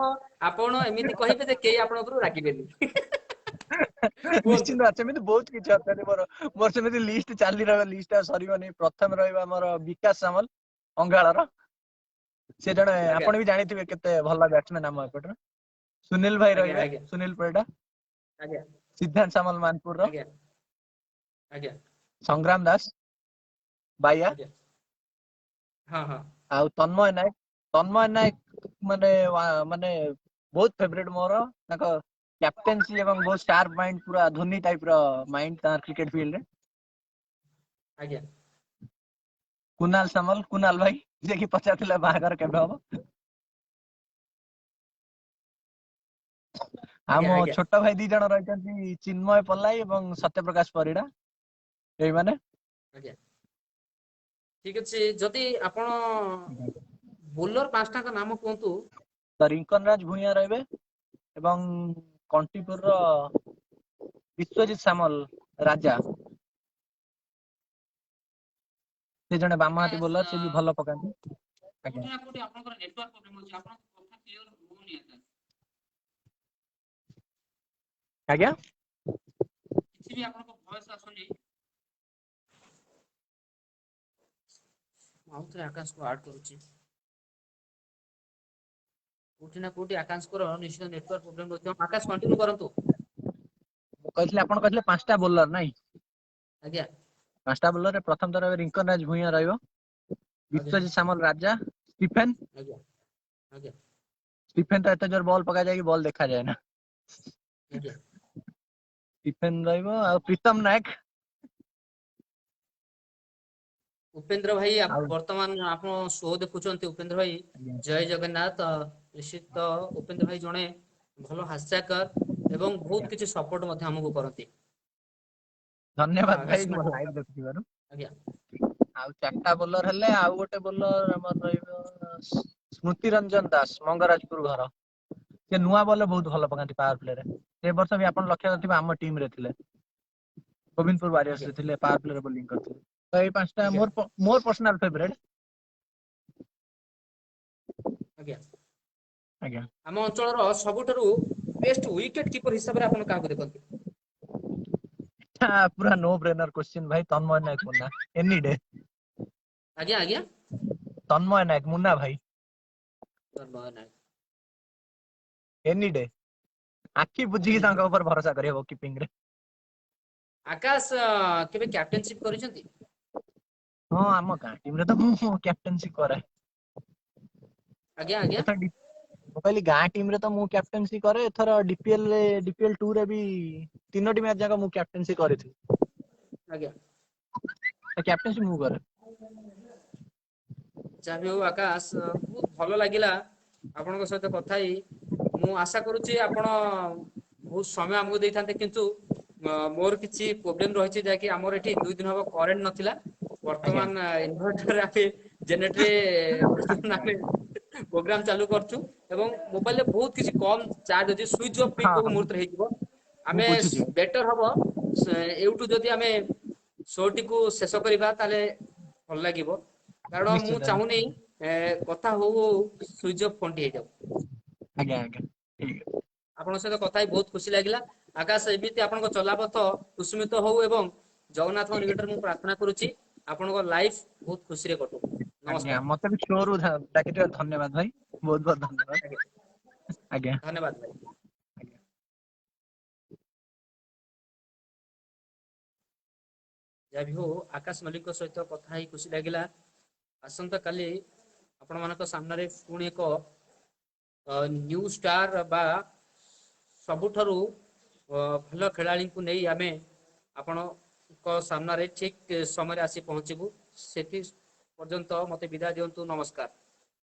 ଆପଣ ଏମିତି କହିବେ ଯେ କେହି ଆପଣଙ୍କ ଉପରୁ ରାଗିବେନି। କୁହନ୍ତୁ। ନିଶ୍ଚିନ୍ତ, ସେମିତି ବହୁତ କିଛି ଅଛନ୍ତି ମୋର। ମୋର ସେମିତି ଲିଷ୍ଟ ଚାଲି ରହିବ, ଲିଷ୍ଟ ଆଉ ସରିବନି। ପ୍ରଥମେ ରହିବ ଆମର ବିକାଶ ସାମଲ, ଅଙ୍ଗାଳର। ସେ ଜଣେ ଆପଣ ବି ଜାଣିଥିବେ କେତେ ଭଲ ବ୍ୟାଟ୍ସମ୍ୟାନ ଆମ ଏପଟର। ସୁନୀଲ ଭାଇ ରହିବେ, ସୁନୀଲ ପରିଡ଼ା, ସିଦ୍ଧାନ୍ତ ସାମଲ ମାନପୁରର, ଆଜ୍ଞା ଆଜ୍ଞା ସଂଗ୍ରାମ ଦାସ ବାଇଆ, ଆଜ୍ଞା ହଁ ହଁ ଆଉ ତନ୍ମୟ ନାୟକ। ତନ୍ମୟ ନାୟକ ମାନେ ବହୁତ ଫେଭରେଟ ମୋର। ତାଙ୍କ କ୍ୟାପ୍ଟେନ୍ସି ଏବଂ ବହୁତ ସାର୍ପ ମାଇଣ୍ଡ, ପୁରା ଧୋନି ଟାଇପ ର ମାଇଣ୍ଡ ତାଙ୍କର କ୍ରିକେଟ ଫିଲ୍ଡରେ। କୁନାଲ ସାମଲ, କୁନାଲ ଭାଇ, ଯିଏକି ପଚାରିଥିଲେ ବାହାଘର କେବେ ହବ। ଆଉ ମୋ ଛୋଟ ଭାଇ ଦି ଜଣ ରହିଛନ୍ତି, ଚିନ୍ମୟ ପଲାଇ ଏବଂ ସତ୍ୟପ୍ରକାଶ ପରିଡ଼ା, ଏଇମାନେ। ଆଜ୍ଞା, ଠିକ ଅଛି। ଯଦି ଆପଣ ବୋଲର ପାଞ୍ଚଟାଙ୍କ ନାମ କୁହନ୍ତୁ। ତ ରିଙ୍କନ ରାଜ ଭୂଇଁଆ ରହିବେ ଏବଂ କଣ୍ଟିପୁରର ବିଶ୍ୱଜିତ ସାମଲ ରାଜା, ସେ ଜଣେ ବାମହାତୀ ବୋଲର, ସେ ବି ଭଲ ପକାନ୍ତି। ଆଜ୍ଞା। କୋଉଠି ନା କୋଉଠି ଆପଣଙ୍କର ନେଟୱାର୍କ ପ୍ରୋବ୍ଲେମ ଅଛି, ଆପଣଙ୍କ କଥା କ୍ଲିୟର ହଉନି ଆକାଶ। ଆଜ୍ଞା। କିଛି ବି ଆପଣଙ୍କ ଭଏସ ଆସୁନି। ମୁଁ ଆଉଥରେ ଆକାଶକୁ ଆଡ୍ କରୁଛି। କୋଉଠି ନା କୋଉଠି ଆକାଶଙ୍କର ନିଶ୍ଚିତ ନେଟୱାର୍କ ପ୍ରୋବ୍ଲେମ ରହୁଛି। ଆକାଶ, କଣ୍ଟିନ୍ୟୁ କରନ୍ତୁ। ମୁଁ କହିଥିଲି, ଆପଣ କହିଥିଲେ ପାଞ୍ଚଟା ବୋଲର ନାଇଁ? ଆଜ୍ଞା। ପାଞ୍ଚଟା ବୋଲରରେ ପ୍ରଥମ ଥର ରିଙ୍କନ ରାଜ ଭୂଇଁଆ ରହିବ। ବିଶ୍ୱଜିତ ସାମଲ, ରାଜା, ଷ୍ଟିଫେନ। ଆଜ୍ଞା ଆଜ୍ଞା ଷ୍ଟିଫେନ ତ ଏତେ ଜୋର ବଲ୍ ପକାଯାଏ କି ବଲ୍ ଦେଖାଯାଏ ନା। ଷ୍ଟିଫେନ ରହିବ ଆଉ ପ୍ରୀତମ ନାୟକ। ଉପେନ୍ଦ୍ର ଭାଇ, ଆଉ ବର୍ତ୍ତମାନ ଆପଣ ଶୋ ଦେଖୁଛନ୍ତି ଉପେନ୍ଦ୍ର ଭାଇ, ଜୟ ଜଗନ୍ନାଥ। ନିଶ୍ଚିତ ଉପେନ୍ଦ୍ର ଭାଇ ଜଣେ ଭଲ ହାସ୍ୟାକର ଏବଂ ବହୁତ କିଛି ସପୋର୍ଟ ମଧ୍ୟ ଆମକୁ କରନ୍ତି। ଧନ୍ୟବାଦ ଭାଇ ଆକାଶ ମୋ ମଲ୍ଲିକ। ଲାଇଭ୍ ଦେଖୁଥିବାରୁ। ଆଉ 4ଟା ବୋଲର ହେଲେ, ଆଉ ଗୋଟେ ବୋଲର ଆମର ରହିବ ସ୍ମୃତି ରଞ୍ଜନ ଦାସ, ମଙ୍ଗରାଜପୁର ଘର। ସେ ନୂଆ ବଲ ବହୁତ ଭଲ ପକାନ୍ତି ପାୱାର ପ୍ଲେ ରେ। ସେ ବର୍ଷ ବି ଆପଣ ଲକ୍ଷ୍ୟ କରିଥିବେ ଆମ ଟିମ ରେ ଥିଲେ, ଗୋବିନ୍ଦପୁର ୱାରିୟର୍ସ ରେ ଥିଲେ, ପାୱାର ପ୍ଲେ ରେ ବୋଲିଂ କରିଥିଲେ। ତ ଏଇ 5ଟା ମୋର ପର୍ସନାଲ ଫେଭରେଟ। ଆଜ୍ଞା। ଆମ ଅଞ୍ଚଳର ସବୁଠାରୁ ବେଷ୍ଟ ୱିକେଟ କିପର ହିସାବରେ ଆପଣ କାହାକୁ ଦେଖନ୍ତି? ପୁରା ନୋ ବ୍ରେନର କ୍ୱେଶ୍ଚିନ୍ ଭାଇ, ତନ୍ମୟ ନାୟକ ମୁନ୍ନା, ଏନି ଡେ। ଆଜ୍ଞା ଆଜ୍ଞା ତନ୍ମୟ ନାୟକ ମୁନ୍ନା ଭାଇ। ତନ୍ମୟ ନାୟକ। ଏନି ଡେ, ଆଖି ବୁଝିକି ତାଙ୍କ ଉପରେ ଭରସା କରିହବ କିପିଂ ରେ। ଆକାଶ କେବେ କ୍ୟାପ୍ଟେନସିପ କରିଛନ୍ତି? ହଁ, ଆମ ଗାଁ ଟିମ ରେ ତ ମୁଁ କ୍ୟାପ୍ଟେନସିପ କରେ। ଆଜ୍ଞା ଆଜ୍ଞା ଏଥର ମୁଁ କହିଲି ଗାଁ ଟିମ ରେ ତ ମୁଁ କ୍ୟାପ୍ଟେନସି କରେ। ଏଥର ଡିପିଏଲ ରେ, ଡିପିଏଲ 2 ରେ ବି 3ଟି ମ୍ୟାଚ ଯାକ ମୁଁ କ୍ୟାପ୍ଟେନସି କରିଥିଲି। କ୍ୟାପ୍ଟେନସି ମୁଁ କରେ। ଯାହା ବି ହଉ ଆକାଶ, ବହୁତ ଭଲ ଲାଗିଲା ଆପଣଙ୍କ ସହିତ କଥା ହେଇ। ମୁଁ ଆଶା କରୁଛି ଆପଣ ବହୁତ ସମୟ ଆମକୁ ଦେଇଥାନ୍ତେ, କିନ୍ତୁ ମୋର କିଛି ପ୍ରୋବ୍ଲେମ ରହିଛି, ଯାହାକି ଆମର ଏଠି 2 ଦିନ ହବ କରେଣ୍ଟ ନଥିଲା। ବର୍ତ୍ତମାନ ଇନଭର୍ଟର ଆମେ ଜେନେରେଟରରେ ବର୍ତ୍ତମାନ ଆମେ ପ୍ରୋଗ୍ରାମ ଚାଲୁ କରୁଛୁ ଏବଂ ମୋବାଇଲରେ ବହୁତ କିଛି କମ ଚାର୍ଜ ଅଛି, ସୁଇଚ୍ ଅଫ୍ ବି କୋଉ ମୁହୂର୍ତ୍ତରେ ହେଇଯିବ। ଆମେ ମୁଁ ବୁଝୁଛି। ବେଟର ହବ ଏଇଠୁ ଯଦି ଆମେ ଶୋଟିକୁ ଶେଷ କରିବା ତାହେଲେ ଭଲ ଲାଗିବ, କାରଣ ମୁଁ ଚାହୁଁନି କଥା ହଉ ହଉ ସୁଇଚ୍ ଅଫ୍ ଫୋନଟି ହେଇଯାଉ। ଆଜ୍ଞା ଆଜ୍ଞା ଠିକ ଅଛି। ଆପଣଙ୍କ ସହିତ କଥା ହେଇ ବହୁତ ଖୁସି ଲାଗିଲା ଆକାଶ। ଏମିତି ଆପଣଙ୍କ ଚଲାପଥ କୁସୁମିତ ହଉ ଏବଂ ଜଗନ୍ନାଥଙ୍କ ନିକଟରେ ମୁଁ ପ୍ରାର୍ଥନା କରୁଛି ଆପଣଙ୍କ ଲାଇଫ ବହୁତ ଖୁସିରେ କଟୁ। ନମସ୍କାର। ଆଜ୍ଞା, ମତେ ବି ଶୋରୁ ଡାକିଥିବାରୁ ଧନ୍ୟବାଦ ଭାଇ, ବହୁତ ବହୁତ ଧନ୍ୟବାଦ। ଆଜ୍ଞା। ଧନ୍ୟବାଦ ଭାଇ। ଯାହା ବି ହଉ ଆକାଶ ମଲ୍ଲିକଙ୍କ ସହିତ କଥା ହେଇ ଖୁସି ଲାଗିଲା। ଆସନ୍ତା କାଲି ଆପଣମାନଙ୍କ ସାମ୍ନାରେ ପୁଣି ଏକ ନ୍ୟୁ ଷ୍ଟାର ବା ସବୁଠାରୁ ଭଲ ଖେଳାଳିଙ୍କୁ ନେଇ ଆମେ ଆପଣଙ୍କ ସାମ୍ନାରେ ଠିକ ସମୟରେ ଆସି ପହଞ୍ଚିବୁ। ସେଠି ପର୍ଯ୍ୟନ୍ତ ମତେ ବିଦାୟ ଦିଅନ୍ତୁ। ନମସ୍କାର।